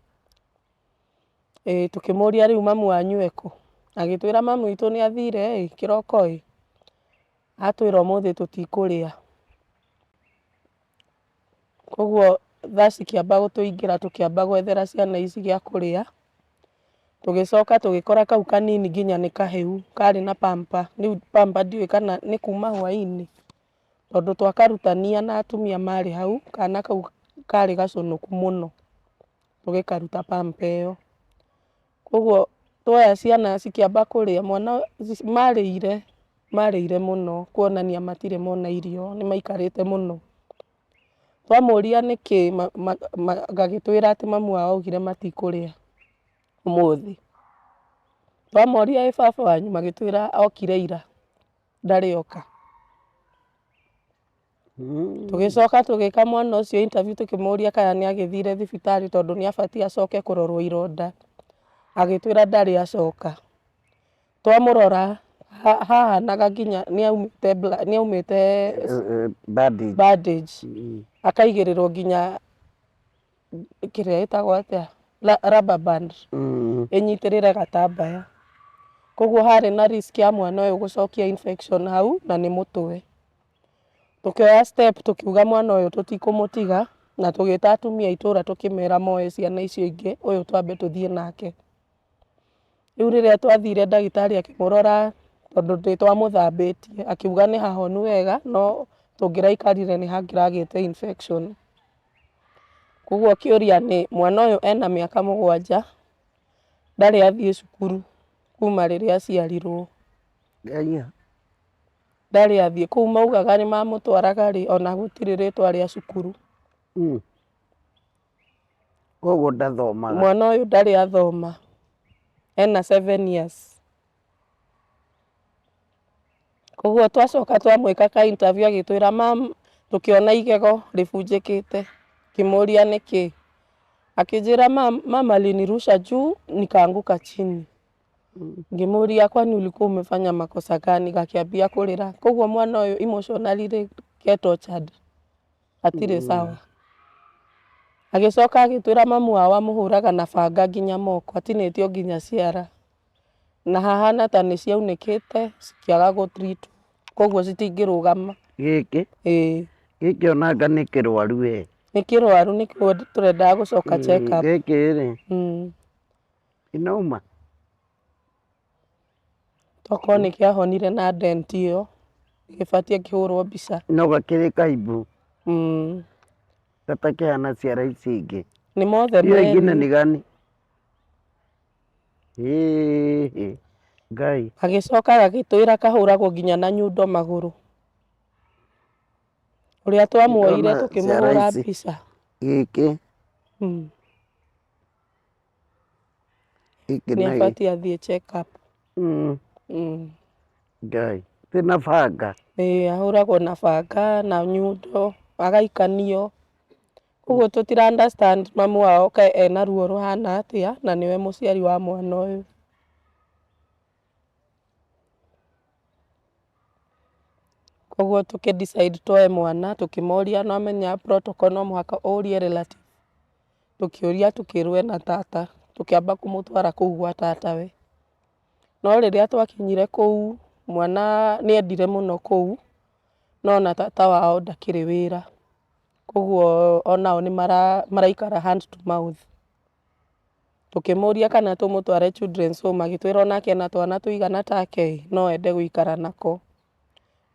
Ĩĩ tũkĩmũria rĩu mamu wanyu ekũ? Agĩtwĩra mamu witũ nĩ athire ĩ, kĩroko ĩ, atwĩra ũmũthĩ tũtikũrĩa. Koguo thaa cikĩamba gũtũingĩra tũkĩamba gwethera ciana ici gĩa kũrĩa, tũgĩcoka tũgĩkora kau kanini nginya nĩ kahĩu, karĩ na pamper, rĩu pamper ndiũĩ kana nĩ kuma hwainĩ, tondũ twakarutania na atumia marĩ hau, kana kau karĩ gacũnũku mũno, tũgĩkaruta pamper ĩyo. Koguo twoya ciana cikĩamba kũrĩa, mwana marĩire, marĩire mũno kuonania matirĩ mona irio, nĩ maikarĩte mũno. Twamũria nĩkĩ agagĩtwĩra atĩ mamu wao augire matikũrĩa ũmũthĩ. Twamoria ĩ baba wanyu magĩtwĩra okire ira, ndarĩ oka. Tũgĩcoka tũgĩka mwana ũcio interview tũkĩmũria kana nĩ agĩthire thibitarĩ tondũ nĩ abatiĩ acoke kũrorwo ironda, agĩtwĩra ndarĩ acoka. Twamũrora hahanaga nginya nĩ aumĩte nĩ aumĩte Bandage. Bandage, akaigĩrĩrwo nginya kĩrĩa ĩtagwo atĩa, rubber band ĩnyitĩrĩre gatambaya. Koguo harĩ na risk ya mwana ũyũ gũcokia infection hau na nĩ mũtwe. Tũkĩoya step tũkiuga mwana ũyũ tũtikũmũtiga, na tũgĩta atumia a itũra tũkĩmera moe ciana icio ingĩ, ũyũ twambe tũthiĩ nake. Rĩu rĩrĩa twathire ndagĩtarĩ akĩmũrora tondũ nĩ twamũthambĩtie, akiuga nĩ hahonu wega no tũngĩraikarire nĩ hangĩragĩte infection. Koguo kĩũria nĩ mwana ũyũ ena mĩaka 7, ndarĩ athiĩ cukuru kuma rĩrĩa aciarirwo. Ndarĩ athiĩ, kũu maugaga nĩ mamũtwaraga rĩ, ona gũtirĩ rĩtwa rĩa cukuru. Koguo ndathomaga. Mwana ũyũ ndarĩ athoma, ena 7 years. Koguo twacoka twamwĩka ka interview agĩtwĩra mum, tũkĩona igego rĩbunjĩkĩte, ngĩmũria nĩkĩ, akĩnjĩra mum, mama alinirusha juu nikaanguka chini. Ngĩmũria kwani ulikuwa umefanya makosa gani, gakĩambia kũrĩra. Koguo mwana ũyũ emotionally rĩ, ke tortured, hatirĩ sawa. Agĩcoka agĩtwĩra mamu wao amũhũraga na banga nginya moko, atinĩtio nginya ciara. Na hahana ta nĩ ciaunĩkĩte cikĩaga gũ treat wo, koguo citingĩrũgama. Gĩkĩ? Ĩĩ. Gĩkĩ onanga nĩ kĩrwaru we. Nĩ kĩrwaru nĩkĩo tũrendaga gũcoka check up. Gĩkĩ rĩ, inauma. Tokorwo nĩ kĩahonire na dent ĩyo, gĩbatiĩ kĩhũrwo mbica. No gakĩrĩ kaimbu. Gatakĩhana ciara ici ingĩ. Nĩ mothe Hiyo ingine merĩ. ni gani? Ĩĩ, Ngai. Gagĩcoka gagĩtwĩra kahũragwo nginya na nyundo magũrũ. Ũrĩa twamuoire Ndona tũkĩmũhũra ciara ici. mbica. Gĩkĩ. Gĩkĩ Nĩ na gĩkĩ. abatiĩ athiĩ check up. Ngai. Ti na banga. Ĩĩ ahũragwo na banga na nyundo, agaikanio. Koguo tũtira understand mamu wao kaĩ ena ruo rũhana atĩa na nĩwe mũciari wa mwana ũyũ. Koguo tũkĩ decide tuoe mwana tũkĩmoria nĩ wamenya protocol no mũhaka ũrie relative. Tũkĩũria tũkĩrwo ena tata, tũkĩamba kũmũtwara kũu gwa tatawe. No rĩrĩa twakinyire kũu, mwana nĩ endire mũno kũu, no ona tata wao ndakĩrĩ wĩra. Koguo onao nĩ maraikara hand to mouth. Tũkĩmũria kana tũmũtware children's home agĩtwĩra onake ena twana tũigana take ĩ, no ende gũikara nako.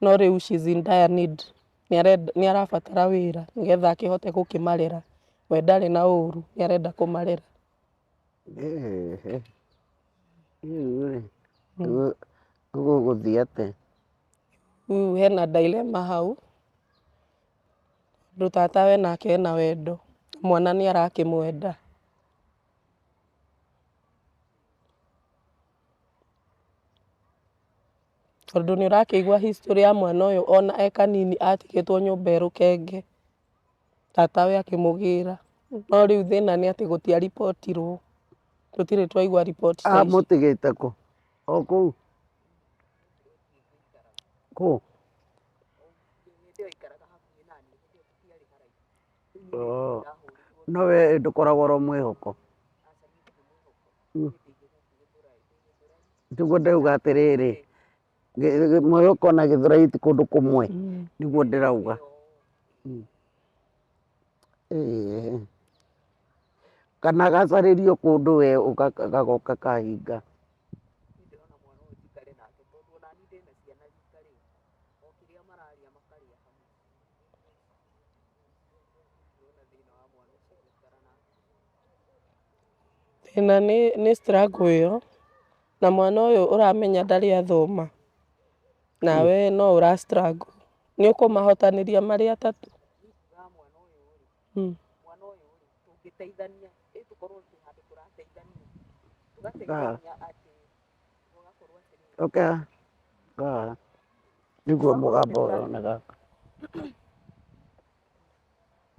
No rĩu she's in dire need, nĩ arabatara wĩra nĩgetha akĩhote gũkĩmarera. We ndarĩ na ũru, nĩ arenda kũmarera. Rĩu rĩ, gũgũthiĩ atĩa? Rĩu hena dilemma hau, tondũ tatawe nake ena wendo, mwana nĩ arakĩmwenda. Tondũ nĩ ũrakĩigua history ya mwana ũyũ ona e kanini atigĩtwo nyũmba e rũkenge, tatawe akĩmũgĩra. No rĩu thĩna nĩ atĩ gũtiaripotirwo, tũtirĩ twaigua riboti ta ici. Amũtigĩte kũ? O kũu? Kũ? Oh. No we ndũkoragwo ũrĩ mwĩhoko. Nĩguo ndĩrauga atĩrĩrĩ, mwĩhoko na Gĩthũrai ti kũndũ kũmwe, nĩguo ndĩrauga. Ĩĩ. Kana gacarĩrio kũndũ we gagoka kahinga. Thĩna nĩ struggle ĩyo, na mwana ũyũ ũramenya ndarĩ athoma, nawe no ũra struggle, nĩ ũkũmahotanĩria marĩ atatũ? Okay. Nĩguo mũgambo ũroneka.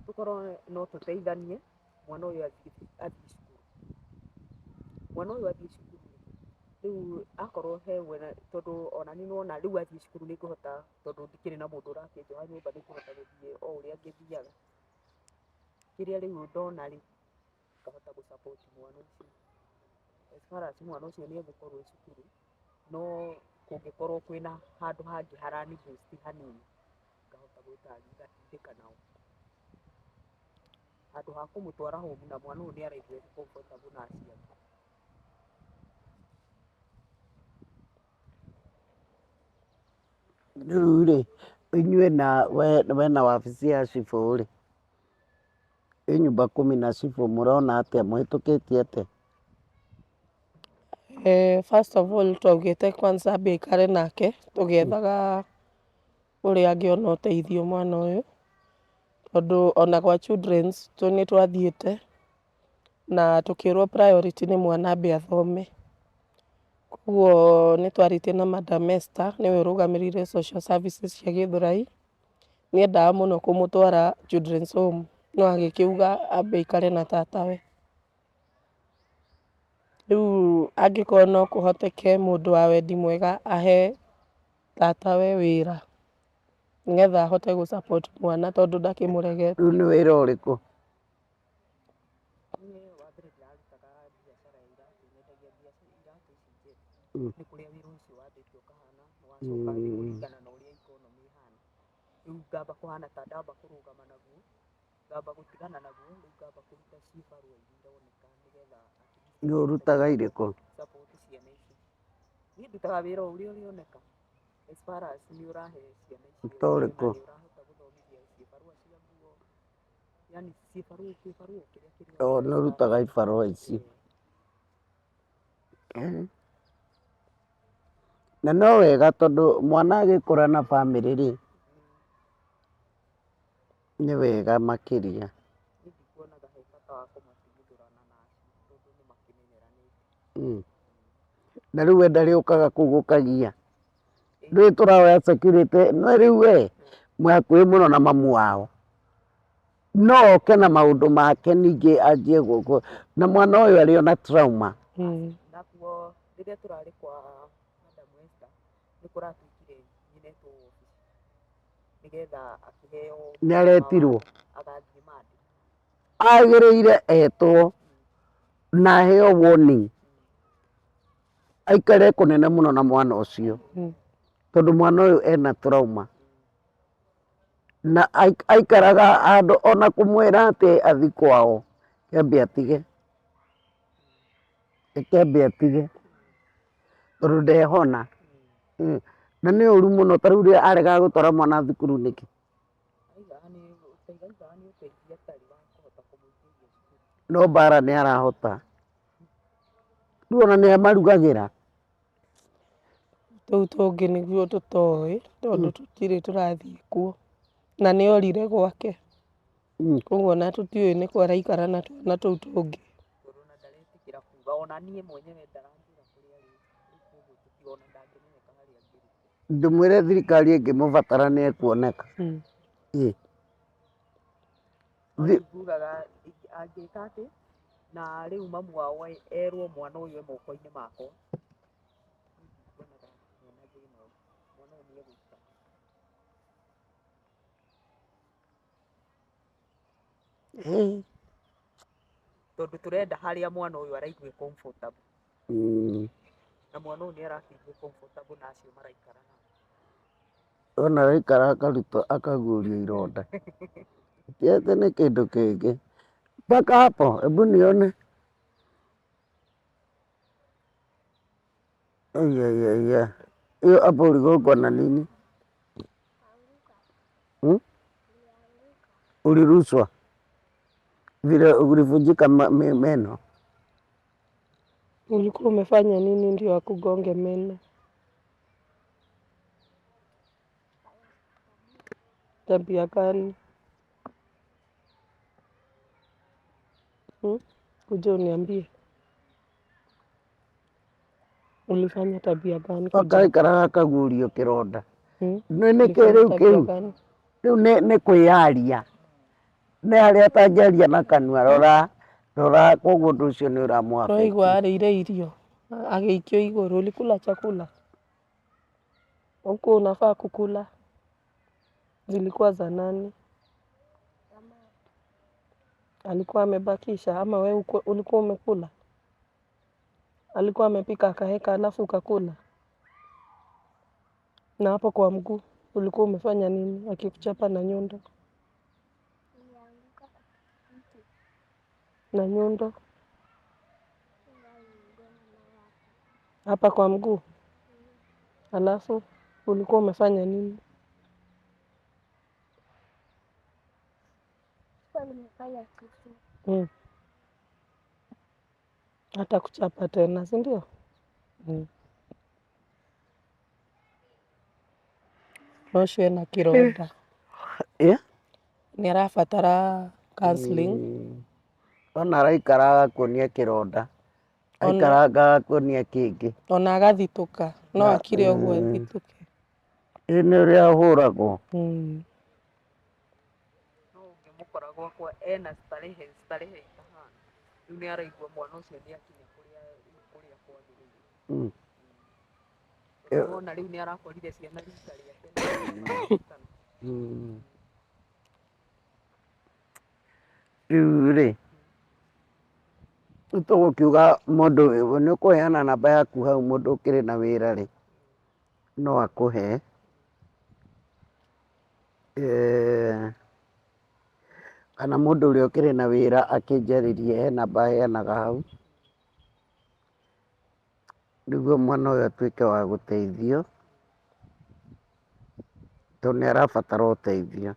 Tũkorwo no tũteithanie mwana ũyũ athiĩ athiĩ cukuru. Mwana ũyũ athiĩ cukuru rĩu akorwo he we tondũ ona niĩ nĩwona rĩu athiĩ cukuru nĩ ngũhota tondũ ndikĩrĩ na mũndũ ũrakĩnjoha nyũmba nĩ ngũhota gũthiĩ o ũrĩa ngĩthiaga. Kĩrĩa rĩu ndona rĩ, ngahota gũ support mwana ũcio. As far as mwana ũcio nĩ egũkorwo e cukuru, no kũngĩkorwo kwĩna handũ hangĩ harani boost hanini, ngahota gwĩka ngatindĩka nao. Handũ ha kũmũtwara home na mwana ũyũ nĩ araigua e comfortable na aciari. Rĩu rĩ, inyuĩ na we na wabici ya cibũ rĩ, ĩ nyumba kumi na cibũ mũrona atĩa, mũhĩtũkĩtie atĩa? First of all twaugĩte kwanza ambe aikare nake tũgĩethaga ũrĩa angĩona ũteithio mwana ũyũ, tondũ ona gwa children's nĩ twathiĩte na tũkĩrwo priority nĩ mwana ambe athome. Koguo nĩ twarĩtie na Madam Esther nĩwe ũrũgamĩrĩire social services cia Gĩthũrai, nĩ endaga mũno kũmũtwara children's home no agĩkĩuga ambe aikare na tatawe. Rĩu angĩkorwo no kũhoteke mũndũ wa wendi mwega ahe tatawe wĩra, nĩgetha ahote gũ support mwana tondũ ndakĩmũregete. Rĩu nĩ wĩra ũrĩkũ? Niĩ wa mbere ndĩrarutaga biacara ya iratũ, nyendagia iratũ ici njerũ. Nĩ kũrĩa wĩra ũcio wambĩte ũkahana, nĩ wacoka nĩ kũringana na ũrĩa economy ĩhana. Rĩu ngamba kũhana ta ndamba kũrũgama naguo, ngamba gũtigana naguo, rĩu ngamba kũruta cibarũa iria ironeka nĩgetha at least Nĩ ũrutaga irĩkũ? support ciana ici. Niĩ ndutaga wĩra o ũrĩa ũrĩoneka as far as nĩ ũrahe ciana icio Ta irio na ũrĩkũ? nĩ ũrahota gũthomithia cibarũa cia nguo, yani cibarũa kĩbarũa kĩrĩa O kĩrĩoneka nĩ ũrutaga ibarũa ici. Na no wega tondũ mwana agĩkũra na bamĩrĩ rĩ, nĩ wega makĩria. Niĩ ndikuonaga he bata wa kũmatigithũrana na acio tondũ nĩ makĩmenyeranĩte. Na rĩu we ndarĩũkaga kũu gũkagia. Ndũĩ tũraoya security, no rĩu we mwĩ hakuhĩ mũno na mamu wao. No oke na maũndũ make ningĩ anjie gũkũ, na mwana ũyũ arĩ ona trauma. Nakuo rĩrĩa tũrarĩ kwa Madam Esther nĩ kũratuĩkire nyina etwo wabici nĩgetha akĩheo Nĩ aretirwo? Agathiĩ Monday. Agĩrĩire etwo na aheo warning aikare kũnene mũno na mwana ũcio tondũ mwana ũyũ ena trauma. Na aikaraga handũ ona kũmwĩra atĩ athi kwao, kĩambe atige, kĩambe atige, tondũ ndehona. Na nĩ ũru mũno, ta rĩu rĩrĩa aregaga gũtwara mwana thukuru nĩkĩ? No mbara nĩ arahota. Rĩu ona nĩ amarugagĩra. Tũu tũngĩ nĩguo tũtoĩ tondũ tũtirĩ tũrathiĩ kuo, na nĩ orire gwake, koguo ona tũtiũĩ nĩkũ araikara na twana tũu tũngĩ. Tondũ ona ndaretĩkĩra kuga, ona niĩ mwenyewe ndaranjĩra kũrĩa arĩ, rĩu koguo tũtiũĩ ona ndangĩmenyeka harĩa angĩrĩ. Ndĩmwĩre thirikari ĩngĩmũbatara nĩ ekuoneka. Ĩ. No rĩu ngugaga angĩka atĩ, na rĩu mamu wao erwo mwana ũyũ e moko-inĩ makwa, niĩ ndikuonaga hena thĩna ũngĩ, mwana ũyũ nĩ egũikara. Tondũ tũrenda harĩa mwana ũyũ araigua e comfortable. Na mwana ũyũ nĩ arakĩigua e comfortable na acio maraikara nao. Wona araikara akarutwo akaguũrio ironda. Ti atĩ nĩ kĩndũ kĩngĩ. Mpaka hapo, hebu nione. Aiaiaia. Hiyo hapo uligongwa na nini? Hmm? Ulirushwa vile ulivunjika meno? Ulikuwa umefanya nini ndio akugonge meno? Tabia gani? Hmm? Kuja uniambie. Ulifanya tabia gani? Kuja. Akaikaraga akaguũrio kĩronda. Hmm? Nĩ nĩkĩ Ulifanya rĩu tabia kĩu? gani? Rĩu nĩ kwĩyaria. Nĩ harĩa atangĩaria na kanua, rora rora, koguo ũndũ ũcio nĩ ũramũ affect. Ũraigua arĩire irio agĩikio igũrũ, ulikula chakula? Huku unafaa kukula. Zilikuwa za nani? Alikuwa amebakisha ama we ulikuwa umekula? Alikuwa amepika akaweka alafu ukakula? Na hapo kwa mguu ulikuwa umefanya nini akikuchapa na nyundo? Na nyundo hapa kwa mguu, alafu ulikuwa umefanya nini? Hata kuchapa tena, si ndio? No ũcio ena kĩronda. Nĩ arabatara counseling. Ona araikara agakuonia kĩronda, aikara agakuonia kĩngĩ. Ona agathitũka, no akire ũguo athitũke. Ĩ nĩ ũrĩa ahũragwo. No ũngĩmũkora gwakwa ena starehe, starehe itahana. Rĩu nĩ araigua mwana ũcio nĩ akinya kũrĩa kũrĩa kwagĩrĩire. Tondũ wona rĩu nĩ arakorire ciana rika rĩake na marahĩtana. Rĩu rĩ, rĩu tũgũkiuga mũndũ nĩ ũkũheana namba yaku hau mũndũ ũkĩrĩ na wĩra rĩ, no akũhe. Kana mũndũ ũrĩa ũkĩrĩ na wĩra akĩnjarĩrie he namba heanaga hau, nĩguo mwana ũyũ atuĩke wa gũteithio, tondũ nĩ arabatara ũteithio.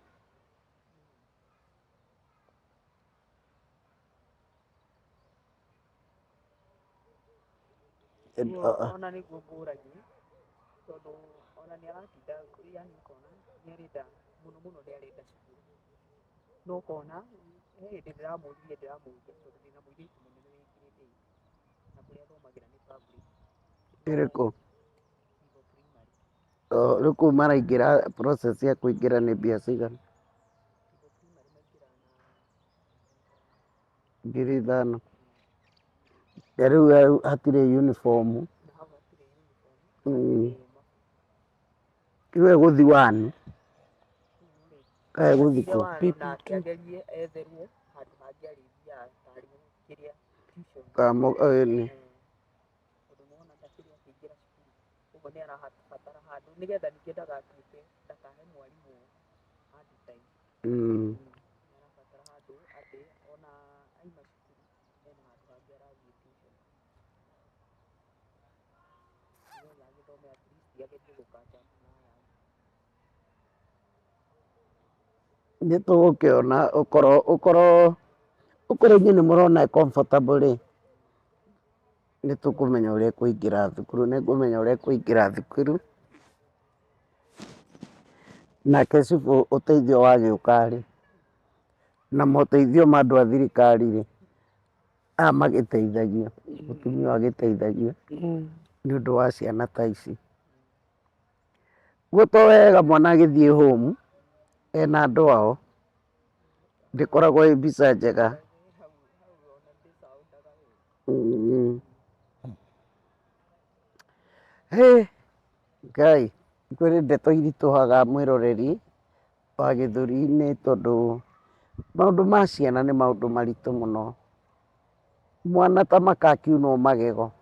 Ona nĩguo ngũragia, tondũ ona nĩ aratinda yani ũkona nĩ arenda mũno mũno nĩ arenda cukuru. No ũkona he hĩndĩ ndĩramũririe ndĩramũria tondũ ndĩna mũirĩtu mũnene wĩ grade eight na kũrĩa athomagĩra nĩ public. Ĩrĩkũ? Kigo Primary. Rĩu kũu maraingĩra process ya kũingĩra nĩ mbia cigana? Kigo Primary maingĩraga na 5,000. Na rĩu hau hatirĩ uniform. Na hau hatirĩ uniform, hatirĩ mabuku. Rĩu egũthiĩ wani? Kana egũthiĩ Athire kũ? wanu nake agerie etherwo handũ hangĩ arĩthiaga tarĩ kĩrĩa tuition. Nĩ. Tondũ nĩwona ndakĩrĩ akĩingĩra cukuru, ũguo nĩ arabatara handũ nĩgetha ningĩ ndagatuĩke ndakahe mwarimũ hard time. Nĩ tũgũkĩona ũkorwo ũkorwo ũkorwo inyuĩ nĩ mũrona e comfortable rĩ, nĩ tũkũmenya ũrĩa ekũingĩra thukuru, nĩ ngũmenya ũrĩa ekũingĩra thukuru. Nake cibũ ũteithio wagĩũka rĩ, na moteithio ma andũ a thirikari rĩ, aya magĩteithagio, mũtumia ũyũ agĩteithagio nĩ ũndũ wa ciana ta ici. Guo to wega mwana agĩthiĩ home ena andũ ao, ndĩkoragwo ĩ mbica njega. Hĩ Ngai, kwĩ ndeto iritũhaga mwĩroreri wa gĩthũri-inĩ tondũ maũndũ ma ciana nĩ maũndũ maritũ mũno. Mwana ta maka akiunwo magego,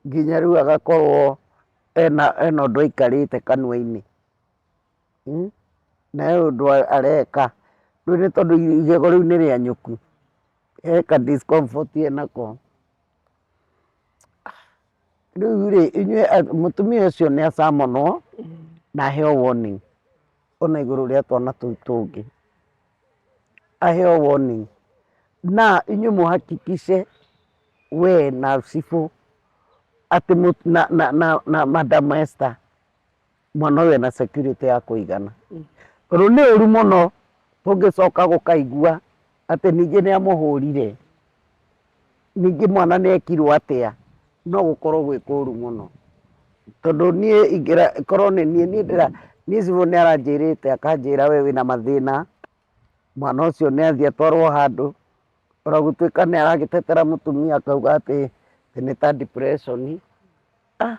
nginya rĩu agakorwo ena ena ũndũ aikarĩte kanua-inĩ, na he ũndũ areka, rĩu nĩ tondũ igego rĩu nĩ rĩanyũku, he ka discomfort enako. Rĩu rĩ, inyuĩ mũtumia ũcio nĩ acamonwo na aheo warning ona igũrũ rĩa twana tũu tũngĩ, aheo warning. Na inyuĩ mũ hakikishe we na cibũ atĩ na Madam Esther mwana ũyũ ena security ya kũigana. Tondũ nĩ ũru mũno tũngĩcoka gũkaigua atĩ ningĩ nĩ amũhũrire, ningĩ mwana nĩ ekirwo atĩa, no gũkorwo gwĩ kũru mũno. Tondũ niĩ ingĩra korwo nĩ niĩ, niĩ ndĩra niĩ cibũ nĩ aranjĩrĩte akanjĩra we wĩna mathĩna, mwana ũcio nĩ athiĩ atwarwo handũ, ona gũtuĩka nĩ aragĩtetera mũtumia akauga atĩ nĩ ta depression. Ah,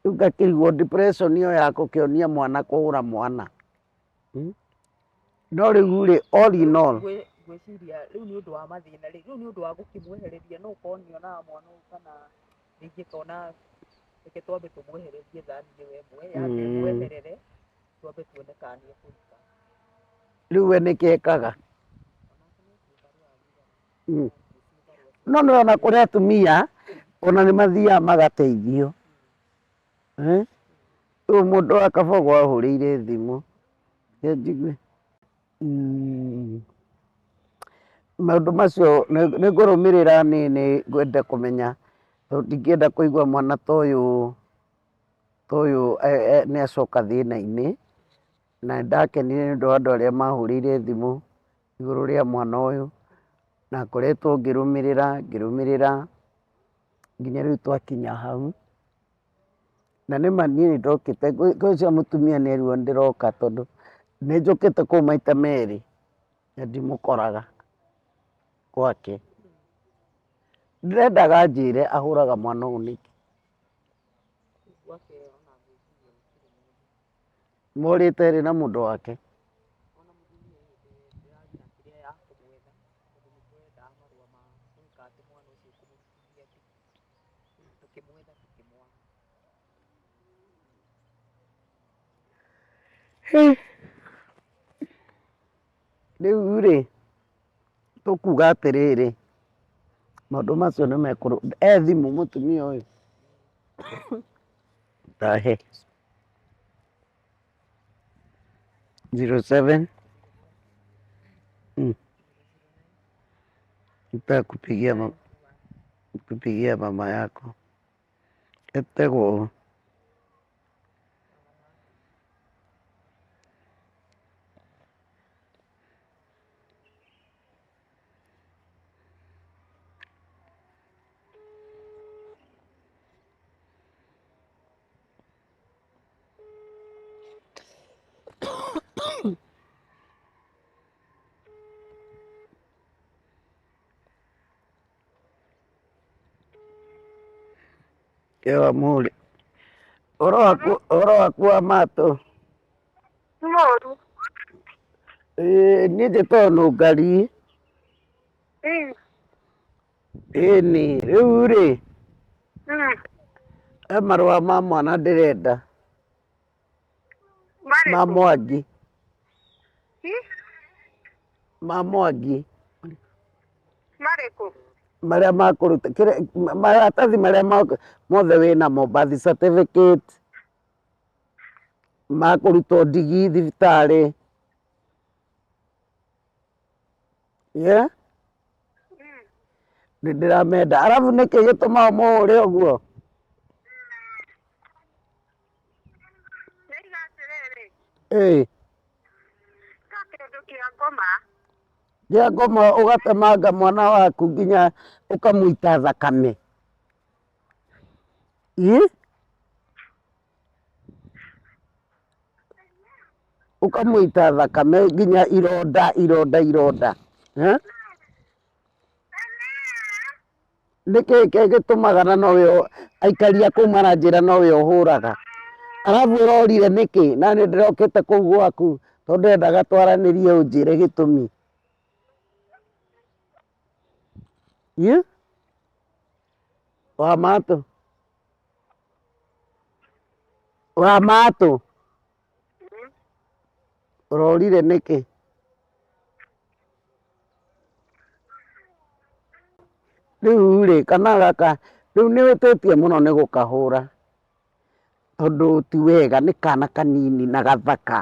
rĩu ngakĩrigwo depression ĩyo ya gũkĩonia mwana kũhũra mwana. No rĩu rĩ, all in all. Ngwĩciria rĩu nĩ ũndũ wa mathĩna rĩ, rĩu nĩ ũndũ wa gũkĩmwehereria no ũkorwo nĩ onaga mwana ũyũ kana rĩngĩ akona reke twambe tũmwehererie thani ĩyo ĩmwe, yambe ĩmweherere twambe tuone kana nĩ ekũrika. Rĩu we nĩkĩ ekaga? No nĩ ona kũrĩ atumia ona nĩ mathiaga magateithio. Rĩu mũndũ wa Kabogo ahũrĩire thimũ, reke njigue. Maũndũ macio nĩ ngũrũmĩrĩra niĩ nĩ ngwenda kũmenya tondũ ndingĩenda kũigua mwana ta ũyũ ta ũyũ nĩ acoka thĩna-inĩ. Na nĩ ndakenire nĩ ũndũ wa andũ arĩa mahũrĩire thimũ igũrũ rĩa mwana ũyũ, na ngoretwo ngĩrũmĩrĩra ngĩrũmĩrĩra nginya rĩu twakinya hau. Na nĩ ma niĩ nĩ ndokĩte, ngwĩciria mũtumia nĩ erirwo nĩ ndĩroka tondũ nĩ njũkĩte kũu maita merĩ na ndimũkoraga gwake. Ndĩrendaga anjĩre ahũraga mwana ũyũ nĩkĩ. Morĩte erĩ na mũndũ wake. Rĩu rĩ, tũkuga atĩrĩrĩ, maũndũ macio nĩ mekũrũ, e thimũ mũtumia ũyũ? Tahe. 07 Nitakupigia mama, kupigia mama yako etagwo ũ? Ewa mũrĩ ũhoro waku ũhoro waku wa matũ? Ti mũru. Ĩĩ niĩ njĩtagwo Nũngari. Ĩni rĩu rĩ, he marũa ma mwana ndĩrenda ma Marĩkũ? Mwangi. Ma Mwangi. Marĩkũ? Marĩa makũruta maratathi marĩa mothe wĩnamo, birth certificate, ma kũrutwo ndigi thibitarĩ. Yeah? Nĩ ndĩramenda. Arabu nĩkĩ gĩtũmaga ũmũhũre ũguo? Ndĩiga atĩrĩrĩ, Ĩĩ. ta kĩndũ kĩa ngoma. Kĩa ngoma ũgatemanga mwana waku nginya ũkamũita thakame. Ĩ? Ũkamũita thakame nginya ironda ironda ironda. Eh? Nĩkĩ gĩtũmaga na nowe aikari a kũu maranjĩra nowe ũhũraga? Arabu ũrorire nĩkĩ na nĩ ndĩrokĩte kũu gwaku tondũ ndendaga twaranĩrie ũnjĩre gĩtũmi. Ĩ? Wa matũ? Wa matũ? Ũrorire nĩkĩ? Rĩu rĩ, kana gaka, rĩu nĩ wĩtĩtie mũno nĩ gũkahũra, tondũ ti wega nĩ kana kanini na gathaka.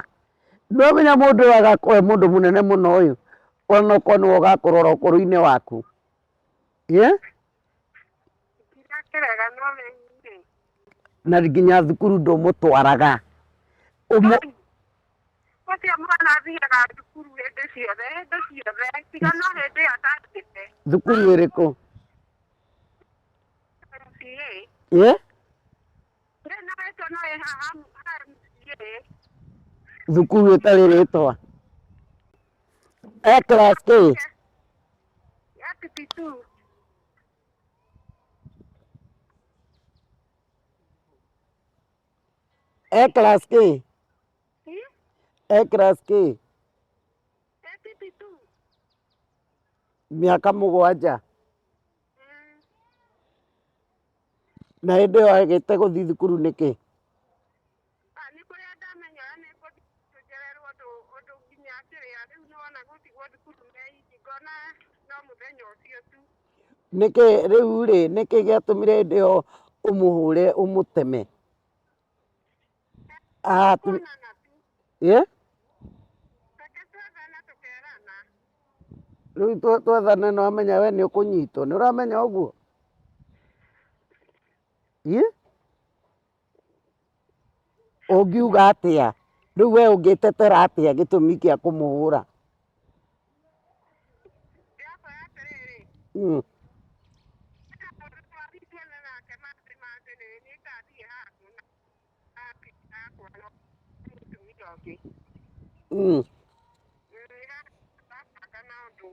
Ndũramenya mũndũ ũyũ agakorwo e mũndũ mũnene mũno ũyũ, ona okorwo nĩwe ũgakũrora ũkũrũ-inĩ waku. Ĩ? Ndirakĩrega no rĩu rĩ. Na nginya thukuru ndũmũtwaraga. Ũmũ... Ũcio mwana athiaga thukuru hĩndĩ ciothe, hĩndĩ ciothe, tiga no hĩndĩ ĩyo atathiĩte. Thukuru ĩrĩkũ? MCA. Ĩ? Ndĩ na rĩtwa no ĩ haha ha MCA. Thukuru ĩtarĩ rĩtwa. E class kĩ? Ya PP2. E class kĩ? E class kĩ? APP2. Mĩaka mũgwanja. Na hĩndĩ ĩyo agĩte gũthiĩ thukuru nĩkĩ? Ah, nĩ kũrĩa ndamenya ũrĩa nĩ ngũthiĩ njererwo ũndũ ũndũ nginya kĩrĩa rĩu nĩwona gũtigwo thukuru me iki ngona no mũthenya ũcio tu. Nĩkĩ rĩu rĩ, nĩkĩ gĩatũmire hĩndĩ ĩyo ũmũhũre ũmũteme? Ah, tu, Kuonana tu. yeah? Reke twethane tũkerana. Rĩu twethane nĩ wamenya we nĩ ũkũnyitwo, nĩ ũramenya ũguo? Yeah? Ũngiuga atĩa? Rĩu we ũngĩtetera atĩa gĩtũmi kĩa kũmũhũra? Ndĩrakwĩra atĩrĩrĩ, mũndũ twarĩtie nake mangĩ mangĩ nĩ niĩ ndathiĩ handũ na akwa na mũtumia ũngĩ. Nĩrabanga na ũndũ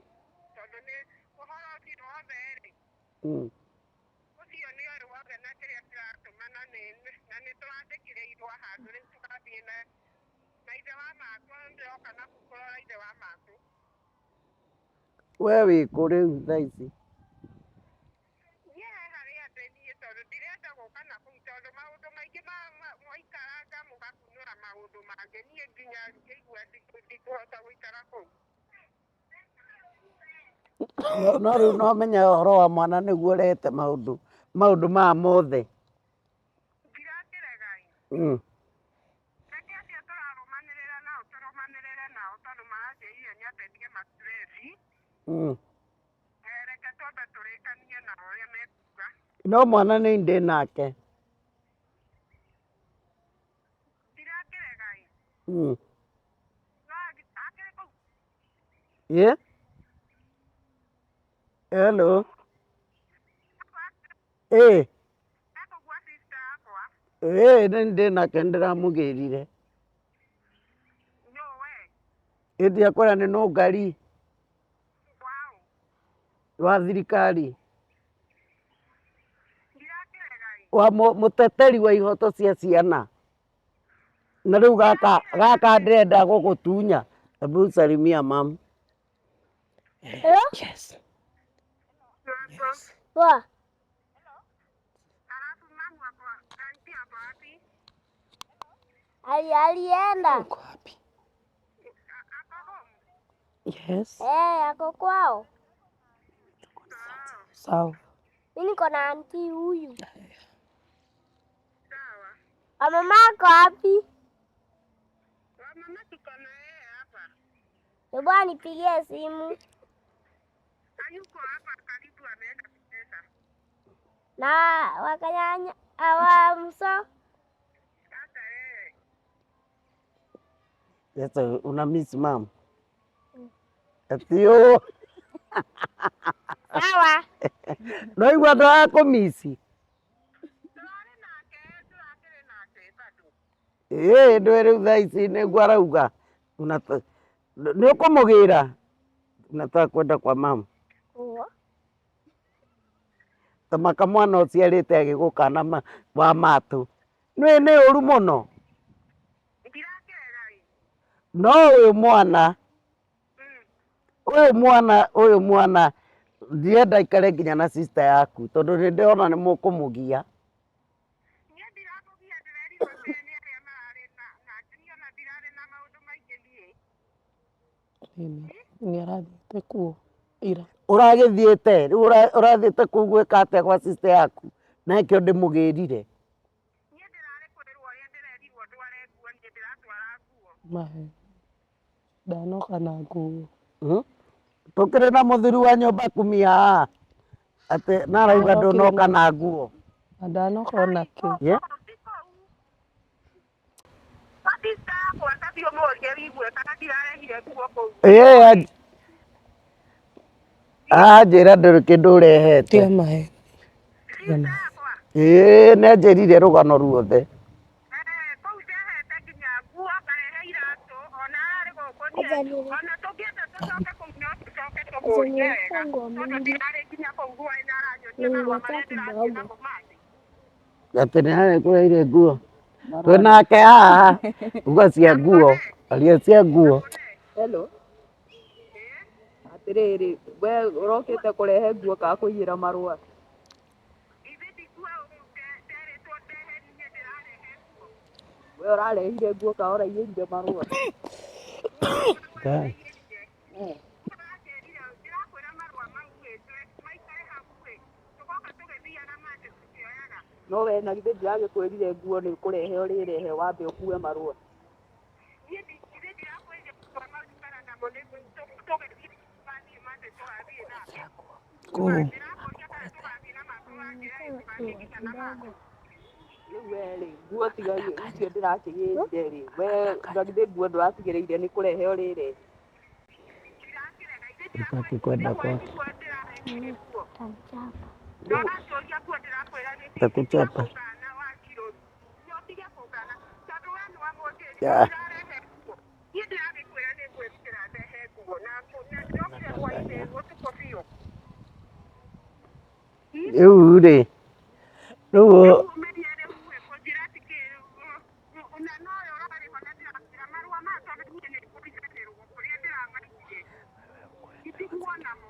tondũ nĩ ũhoro ũcio wothe rĩ, Ũcio nĩ ũyũ wothe na kĩrĩa kĩratũma na nĩ na nĩ tũrandĩkire irũa handũ rĩu tũgathiĩ na na ithe wa matũ ndĩroka na kũrora ithe wa matũ. We wĩ kũ rĩu thaa ici? Niĩ he harĩa ndĩ niĩ tondũ ndirenda gũka na kũu tondũ maũndũ maingĩ mwaikaranga mũgakunũra maũndũ mangĩ niĩ nginya ngĩigua ndikũhota gũikara kũu. No rĩu no menya ũhoro wa mwana nĩguo ũrehete maũndũ maũndũ maya mothe. Ndirakĩrega ĩ. Reke acio tũrarũmanĩrĩra nao tũrũmanĩrĩre nao tondũ maranjĩrire nyambe ndige ma stress. Eh, reke twambe tũrĩkanie nao ũrĩa mekuga. No mwana nĩ ndĩ nake. Ndirakĩrega ĩ. No akĩrĩ kũu. Yeah? Hello. Ĩ. Ekũu gwa sister yakwa. Ĩ nĩ ndĩ nake nĩndĩramũgĩrire. Nũ we? Ĩ ndiakwĩra nĩ nũngari. Waũ? Wa thirikari. Ndirakĩrega ĩ. Wa mũteteri wa ihoto cia ciana. Na rĩu gaka gaka ndĩrenda gũgũtunya. Hebu salimia mam. Hello? Yes. Yes. Poa. Alafu mamu ako auntie ako wapi? Ali alienda. Uko wapi? Ako home. Yes. Eh, ako kwao. Sawa. Mimi niko na anti huyu. Sawa. Mama ako wapi? Wamama tuko na yeye hapa. Hebu anipigie simu. Hayuko hapa karibu, ameenda kucheza. Na wakanyanya awa mso. Hata yeye. Sasa una miss mom? Atio. Sawa. Ndaigua ndũrakũmici. Tũrarĩ nake, tũrakĩrĩ nake bado. Ĩĩ ndũĩ rĩu thaa ici nĩguo arauga. Nĩ ũkũmũgĩra? Unataka kwenda kwa mama? Ũguo. Tamaka mwana ũciarĩte agĩgũkana wa matũ. Nĩ nĩ ũru mũno. Ndirakĩrega ĩ. No ũyũ mwana ũyũ mwana ndienda aikare nginya na sister yaku tondũ nĩ ndĩrona nĩ mũkũmũgia. Niĩ ndiramũgia, ndĩrerirwo atĩ nĩ arĩa mararĩ na niĩ ona ndirarĩ na maũndũ maingĩ niĩ. Nĩ arathiĩte kuo ira. Ũragĩthiĩte rĩu ũrathiĩte kũu gwĩka atĩa kwa sister yaku na nĩkĩo ndĩmũgĩrire. Niĩ ndĩrarĩ kwĩrwo ũrĩa ndĩrerirwo ndware nguo, niĩ ndĩratwara nguo. Mahe. Ndanoka na nguo. Tũkĩrĩ na mũthuri wa nyũmba kumi haha atĩ narauga ndũnoka na nguo. Na ndanoka ona kĩ. Yeah? Ti kũu. Kwa sister yakwa ta thiĩ ũmũrie wigue kana ndirarehire nguo kũu. Ĩĩ anjĩra ndũrĩ kĩndũ ũrehete. Tiga mahe. Sister yakwa. Ĩĩ nĩ anjĩrire rũgano ruothe. Eh, kũu ndehete nginya nguo ngarehe iratũ ona ararĩ gũkũ niĩ ona tũngĩenda tũcoke kũu no tũcoke tũmũrie wega tondũ ndirarĩ nginya kũu hwaĩ na aranyonia marũa marĩa ndĩrathiĩ namo mangĩ. Atĩ nĩ arekũreire nguo. Twĩ nake haha uga cia nguo aria cia nguo. Hello. Atĩrĩrĩ, we ũrokĩte kũrehe nguo kana kũiyĩra marũa? Ithe ti nguo nderetwo ndehe niĩ ndĩrarehe nguo. We ũrarehire nguo kana ũraiyĩrire marũa? Ngai. Ũranjĩrire ndĩrakwĩra marũa mau ĩ maikare hau ĩ tũgoka tũgĩthiaga mangĩ tũkĩoyaga. No we na githĩ ndiragĩkwĩrire nguo nĩ ũkũrehe ũrĩrehe wambe ũkue marũa? Niĩ ithe ndirakwĩrire marũa mau ikara namo nĩguo tũgĩthiĩ tũgathiĩ mangĩ tũgathiĩ nake. Kũu. Ndĩrakũria kana tũgathiĩ na mangĩ ũranjĩra ĩ tũgathiĩ nginya na mangĩ. Rĩu we rĩ, nguo tiga icio ndĩrakĩgĩrire rĩ, we na githĩ nguo ndũratigĩrĩire nĩ kũrehe ũrĩrehe? Ndirakĩrega ithe Ũtaki kwenda kwake. nguo ndĩrarehire nguo. Ndũranjũria nguo ndĩrakwĩra nĩ Takuchapa. kũngana wanjirũ. Nĩ ũtige kũngana tondũ we nĩ wamũnjĩrire Yeah. ndĩrarehe nguo. Niĩ ndĩragĩkwĩra nĩ ngwĩrutĩra ndehe nguo na ndĩrokire hwainĩ ũtukũ biũ. Rĩu rĩ rĩu Umeria rĩu ĩ kũnjĩra atĩ kĩ na nowe ũrarĩ ho na ndĩrakwĩra marũa maya tondũ niĩ nĩ ngũriganĩrwo kũrĩa ndĩramaigire. Nditiguo namo.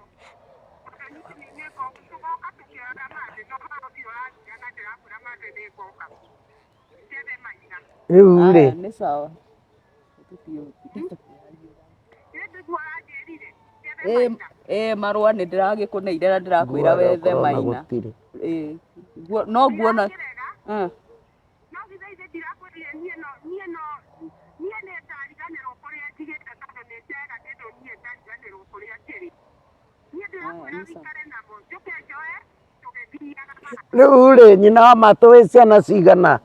Tondũ niĩ nĩ tũgoka tũkĩoyaga mangĩ no ũhoro ũcio ũranjĩra na ndĩrakwĩra mangĩ nĩ ngoka. Njethe maina. Rĩu rĩ Aya, nĩ sawa. Nĩ ndiguo ũranjĩrire njethe Ĩ maina. ĩ marũa nĩ ndĩragĩkũneire na ndĩrakwĩra nguo wethe okorwo na maina. gũtirĩ. Ĩ nguo no nguo na Ndĩrakĩrega. No githĩ ithe ndirakwĩrire niĩ no niĩ no niĩ nĩ ngariganĩrwo kũrĩa njigĩte tondũ nĩ njega kĩndũ niĩ ngariganĩrwo kũrĩa kĩrĩ. Niĩ ndĩrakwĩra wĩikare namo njũke njoe tũgĩthiaga mara. Rĩu rĩ nyina wa matũ wĩ ciana cigana?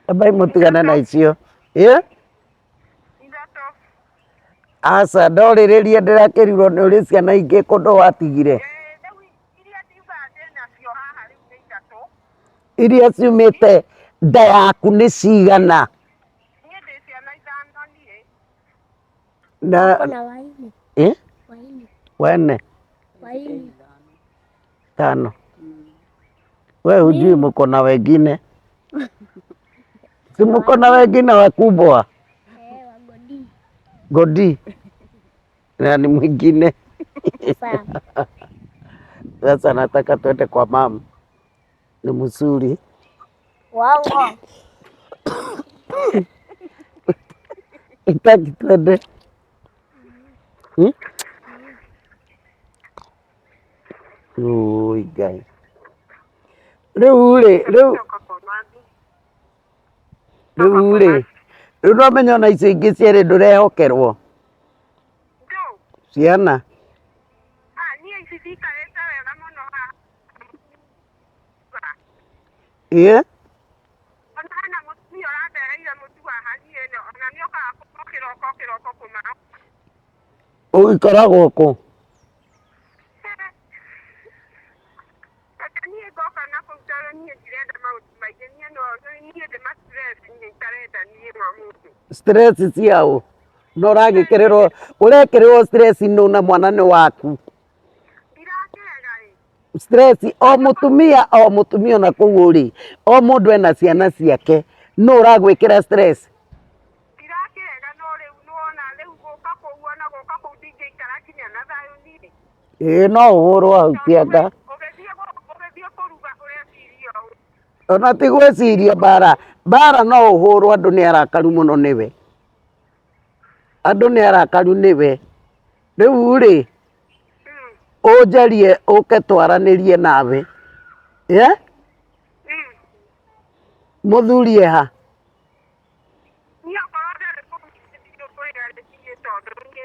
Ambai mũtigane na icio. Ĩ? Ithatũ. Aca ndorĩrĩria ndĩrakĩrirwo nĩ ũrĩ ciana ingĩ kũndũ watigire. Ĩĩ rĩu iria ndiugaga ndĩnacio haha rĩu nĩ ithatũ. Iria ciumĩte nda yaku nĩ cigana? Niĩ ndĩ ciana ithano niĩ. Na Kuna waini. ĩ? Waini. Wene Waini. tano. We hujui mko na wengine? Si mko na wengine wakubwa? Eh, wa Godi. Godi na ni mwingine. Sawa. Sasa nataka twende kwa mama, ni mzuri. Wango. Itaki twende. Ũi Ngai. Rĩu rĩ, rĩu rĩu rĩ, rĩu ndwamenya ona icio ingĩ cierĩ ndũrehokerwo ciana. Ĩĩ. Ũikaragwo kũ? Stress cia ũ? Na ũragĩkĩrĩrwo ũrekĩrĩrwo stress nũ na mwana nĩ waku? Stress o mũtumia o mũtumia ona kũu ũrĩ, o mũndũ ena ciana ciake, nũ ũragwĩkĩra stress? Ĩĩ no ũhũrwo hau kĩanda. Ona ti gwĩciria mbara, mbara no ũhũrwo andũ nĩ arakaru mũno nĩwe. Andũ nĩ arakaru nĩwe. Rĩu rĩ, ũnjarie ũke twaranĩrie nawe. Ĩ? Mũthuri e ha? Niĩ okorwo ndarĩ kũu ndiũĩ kũrĩa arĩ niĩ tondũ niĩ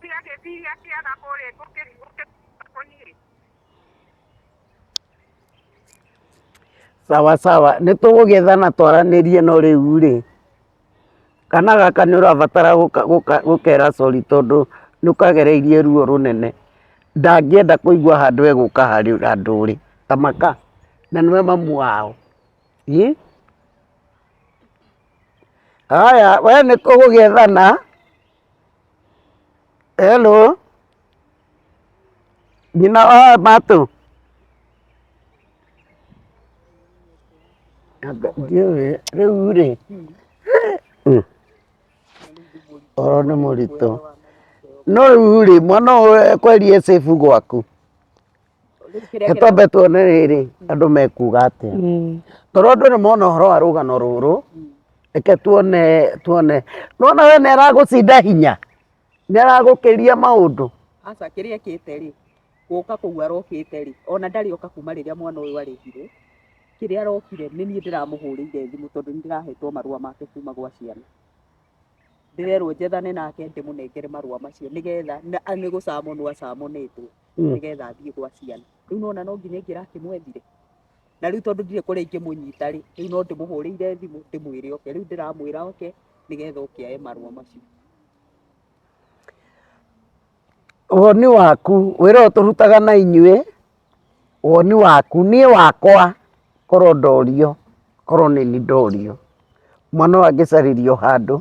niĩ agĩthiĩ akĩaga kũrĩa ngũkĩ niĩ. Sawa sawa, nĩ tũgũgĩethana twaranĩrie no rĩu rĩ, kana gaka nĩ ũrabatara gũkera sorry tondũ nĩ ũkagereirie ruo rũnene. Ndangĩenda kũigua handũ egũka harĩ handũ ũrĩ, ta maka, na nĩwe mamu wao. Ĩ? Haya, we nĩ tũgũgĩethana. Hello. Nyina wa Matũ. Ndiũĩ rĩu rĩ, ũhoro nĩ mũritũ. No rĩu rĩ, mwana ũyũ ekweria e safe gwaku. Reke twambe tuone rĩrĩ andũ mekuga atĩa. Tondũ andũ nĩ mona ũhoro wa rũgano rũrũ, reke tuone tuone. Nĩwona we nĩ aragũcinda hinya, nĩ aragũkĩria maũndũ. Aca kĩrĩa ekĩte rĩ, gũka kũu arokĩte rĩ, ona ndarĩ oka kuma rĩrĩa mwana ũyũ arĩhirwo, kĩrĩa arokire nĩ niĩ ndĩramũhũrĩire thimũ tondũ nĩ ndĩrahetwo marũa make kuma gwa ciana. Ndĩrerwo njethane nake ndĩmũnengere marũa macio nĩgetha nĩ gũcamonwo acamonĩtwo. Nĩgetha athiĩ gwa ciana. Rĩu nĩwona no nginya ingĩrakĩmwethire. Na rĩu tondũ ndirĩ kũrĩa ingĩmũnyita rĩ, rĩu no ndĩmũhũrĩire thimũ ndĩmwĩre oke. Rĩu ndĩramwĩra oke nĩgetha oke oe marũa macio. Woni waku, wĩra ũyũ tũrutaga na inyuĩ, woni waku, niĩ wakwa korwo ndorio, korwo nĩ niĩ ndorio, mwana ũyũ angĩcarĩrio handũ,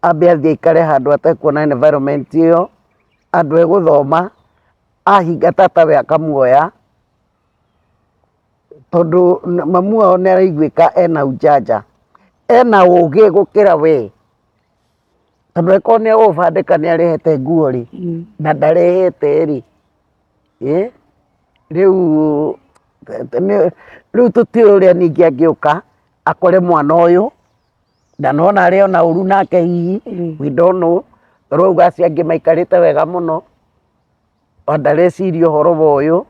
ambe athiĩ aikare handũ atekuona environment ĩyo, Andũ egũthoma, ahinga tatawe akamuoya, tondũ mamu wao nĩ araiguĩka ena ujanja, ena ũgĩ gũkĩra we. Tondũ angĩkorwo nĩ egũgũbandĩka nĩ arehete nguo rĩ, na ndarehete rĩ, rĩu rĩu tũtiũĩ ũrĩa ningĩ angĩũka akore mwana ũyũ. Na nĩwona arĩ ona ũru nake hihi, we don't know, tondũ auga acio angĩ maikarĩte wega mũno, ona ndareciria ũhoro wa ũyũ.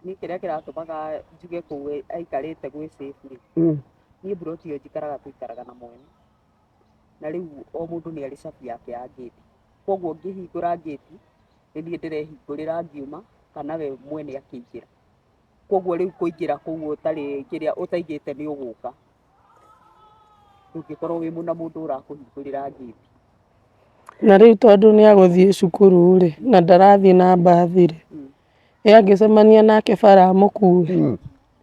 Niĩ kĩrĩa kĩratũmaga njuge kũu aikarĩte gwĩ safe rĩ, niĩ mburoti ĩyo njikaraga tũikaraga na mwene, na rĩu o mũndũ nĩ arĩ cabi yake ya ngĩti, koguo ngĩhingũra ngĩti, nĩ niĩ ndĩrehingũrĩra ngiuma, kana we mwene akĩingĩra. Koguo rĩu kũingĩra kũu ũtarĩ kĩrĩa ũtaigĩte nĩ ũgũka, ndũngĩkorwo wĩ na mũndũ ũrakũhingũrĩra ngĩti. Na rĩu tondũ nĩ agũthiĩ cukuru rĩ, na ndarathiĩ na mbathi rĩ, ĩ angĩcemania nake bara amũkue?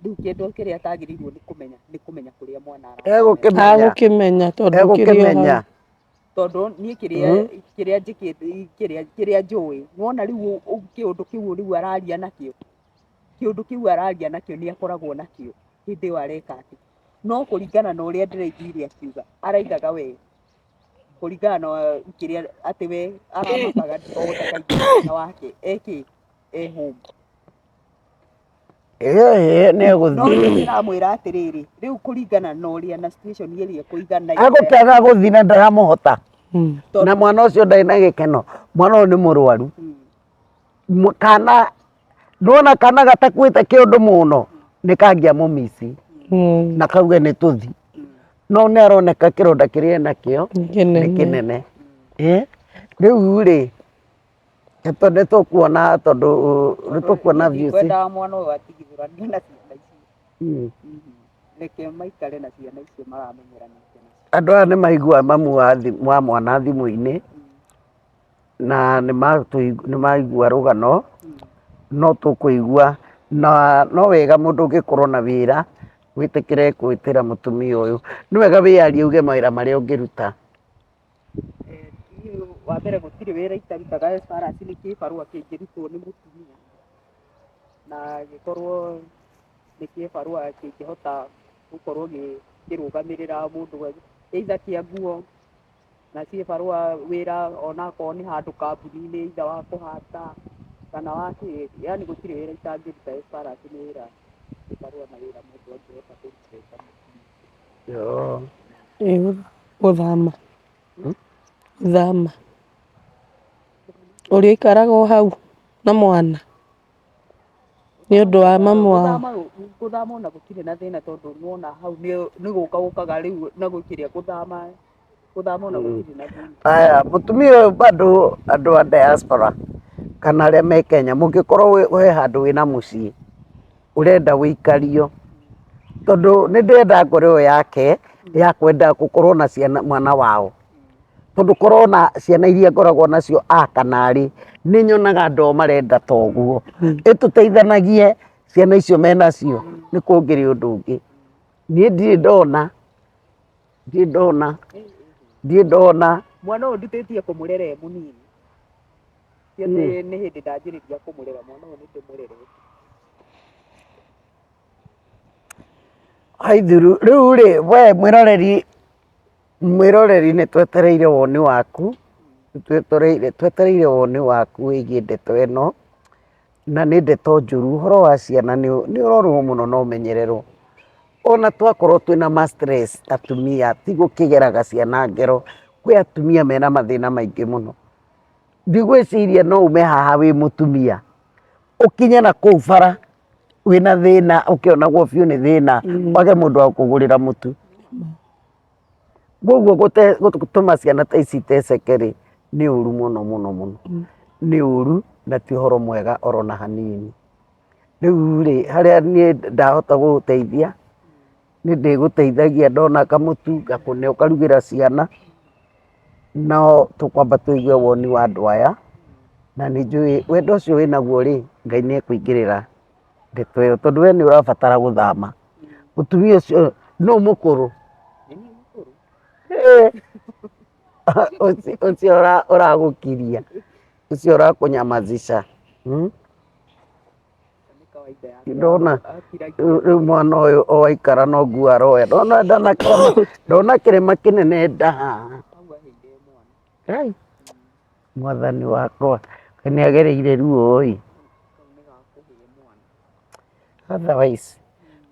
Rĩu kĩndũ kĩrĩa atagĩrĩirwo nĩ kũmenya nĩ kũmenya kũrĩa mwana Egũkĩmenya. Agũkĩmenya tondũ kĩrĩ o Egũkĩmenya. hau. Tondũ niĩ kĩrĩa kĩrĩa njĩkĩte kĩrĩa kĩrĩa njũĩ, nĩwona rĩu kĩũndũ kĩu rĩu araria nakĩo, kĩũndũ kĩu araria nakĩo nĩ akoragwo nakĩo hĩndĩ ĩyo areka atĩ. No kũringana na ũrĩa ndĩraiguire akiuga, araigaga we kũringana na kĩrĩa atĩ we aramakaga o ndakaigĩre mwana wake ekĩ e home. Ĩĩ nĩ No egũthiĩ. rĩu ndĩramwĩra atĩrĩrĩ, rĩu kũringana na ũrĩa na situation ĩrĩa ĩkũigana Egũkĩaga gũthiĩ na ndaramũhota. Na mwana ũcio ndarĩ na gĩkeno, mwana ũyũ nĩ mũrwaru. Kana nĩwona kana gatakuĩte kĩũndũ mũno nĩ kangĩamũmici na kauge nĩ tũthi. No nĩ aroneka kĩronda kĩrĩa enakĩo nĩ kĩnene. Rĩu rĩ, nĩ tũkuona tondũ nĩ tũkuona views. Ndikwendaga mwana ũyũ atigithũranio na ciana icio. Reke maikare na ciana icio maramenyeranĩte nacio. Andũ aya nĩ maigua mamu wa mwana thimũ-inĩ na nĩ maigua rũgano, no tũkũigua na no wega mũndũ ũngĩkorwo na wĩra wĩtĩkĩre gwĩtĩra mũtumia ũyũ. Nĩ wega wĩyarie uge mawĩra marĩa ũngĩruta. Niĩ wa mbere gũtirĩ wĩra itarutaga as far as nĩ kĩbarũa kĩngĩrutwo nĩ mũtumia na gĩkorwo nĩ kĩbarũa kĩngĩhota gũkorwo gĩkĩrũgamĩrĩra mũndũ either kĩa nguo na ciĩbarũa wĩra onakorwo nĩ handũ kambuni-inĩ either wa kũhata kana wa kĩ, yani gũtirĩ wĩra itangĩruta as far as nĩ wĩra kĩbarũa na wĩra mũndũ angĩhota kũruta e ta mũtumia. Ĩĩ gũthama. Gũthama. Ũrĩa ũikaraga o hau na mwana nĩ ũndũ wa mamu wao. Gũthama ona gũtirĩ na thĩna tondũ nĩwona hau nĩ gũka gũkaga rĩu na gũkĩrĩa gũthama gũthama ona gũtirĩ na thĩna. Aya, mũtumia ũyũ bado andũ a diaspora kana arĩa me Kenya mũngĩkorwo he handũ wĩna mũciĩ ũrenda wĩikario tondũ nĩ ndĩrenda ngoro ĩyo yake ya kwenda gũkorwo na ciana mwana wao tondũ korwo na ciana iria ngoragwo nacio a kana rĩ nĩ nyonaga andũ ao marenda ta ũguo ĩtũteithanagie ciana icio menacio nĩ kũngĩrĩ ũndũ ũngĩ. Niĩ ndirĩ ndona, ndirĩ ndona, ndirĩ ndona. Mwana ũyũ ndutĩtie kũmũrera e mũnini. Ti atĩ nĩ hĩndĩ ndanjĩrĩria kũmũrera, mwana ũyũ nĩ ndĩmũrerete. Haithuru, rĩu rĩ, we mwĩroreri, mwĩroreri nĩ twetereire woni waku, twetereire twetereire woni waku wĩgiĩ ndeto ĩno, na nĩ ndeto njũru, ũhoro wa ciana nĩ ũrorwo mũno na ũmenyererwo. Ona twakorwo twĩna ma stress atumia ti gũkĩgeraga ciana ngero, kwĩ atumia mena mathĩna maingĩ mũno. Ndigwĩciria no ume haha wĩ mũtumia, ũkinye na kũu bara wĩna thĩna ũkĩonagwo biũ nĩ thĩna, wage mũndũ wa gũkũgũrĩra mũtu. Koguo gũtũma ciana ta ici iteceke rĩ, nĩ ũru mũno mũno mũno, nĩ ũru na ti ũhoro mwega oro na hanini. Rĩu rĩ, harĩa niĩ ndahota gũgũteithia, nĩ ndĩgũteithagia ndona kamũtu ngakũne ũkarugĩra ciana, no tũkwamba tũigue woni wa andũ aya, na nĩ njũĩ wendo ũcio wĩnaguo rĩ, Ngai nĩ ekũingĩrĩra ndeto ĩyo, tondũ we nĩ ũrabatara gũthama. Mũtumia ũcio nũ mũkũrũ? Ũcio ũragũkiria, ũcio ũrakũnyamazisha. Ndona rĩu mwana ũyũ o aikara no nguo aroya, ndona nda ndona kĩrĩma kĩnene nda haha. Ngai, mwathani wakwa, kaĩ nĩ agereire ruo ĩ. Otherwise,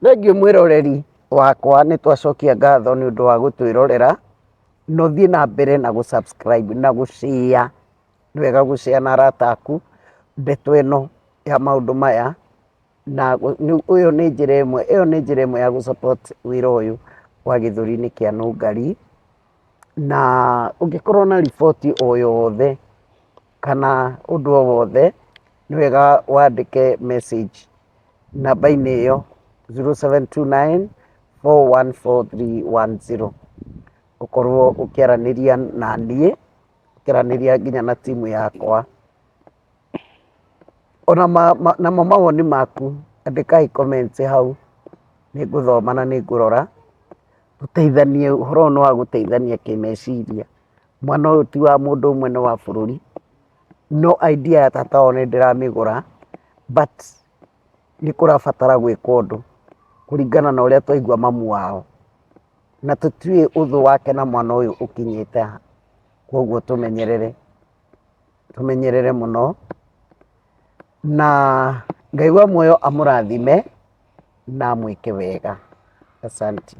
thengiũ mwĩroreri wakwa nĩ twacokia ngatho nĩ ũndũ wa gũtwĩrorera, na ũthiĩ na mbere na gũ subscribe na gũ share, nĩ wega gũ share na arata aku ndeto ĩno ya maũndũ maya, na ũyũ nĩ njĩra ĩmwe, ĩyo nĩ njĩra ĩmwe ya gũ support wĩra ũyũ wa gĩthũri-inĩ kĩa nũngari, na ũngĩkorwo na riboti o yothe kana ũndũ o wothe, nĩ wega wandĩke message namba-inĩ ĩyo 0729 414310 ũkorwo ũkĩaranĩria na niĩ, ũkĩaranĩria nginya na timu yakwa. Ona namo mawoni maku andĩkai comments hau, nĩ ngũthoma na nĩ ngũrora, tũteithanie, ũhoro ũyũ nĩ wa gũteithania kĩmeciria. Mwana ũyũ ti wa mũndũ ũmwe nĩ wa bũrũri, no idea ya tata wao nĩ ndĩramĩgũra, but nĩ kũrabatara gwĩkwo ũndũ kũringana na ũrĩa twaigua mamu wao, na tũtiũĩ ũthũ wake na mwana ũyũ ũkinyĩte ha, koguo tũmenyerere, tũmenyerere mũno, na Ngai wa muoyo amũrathime na amwĩke wega. Asante.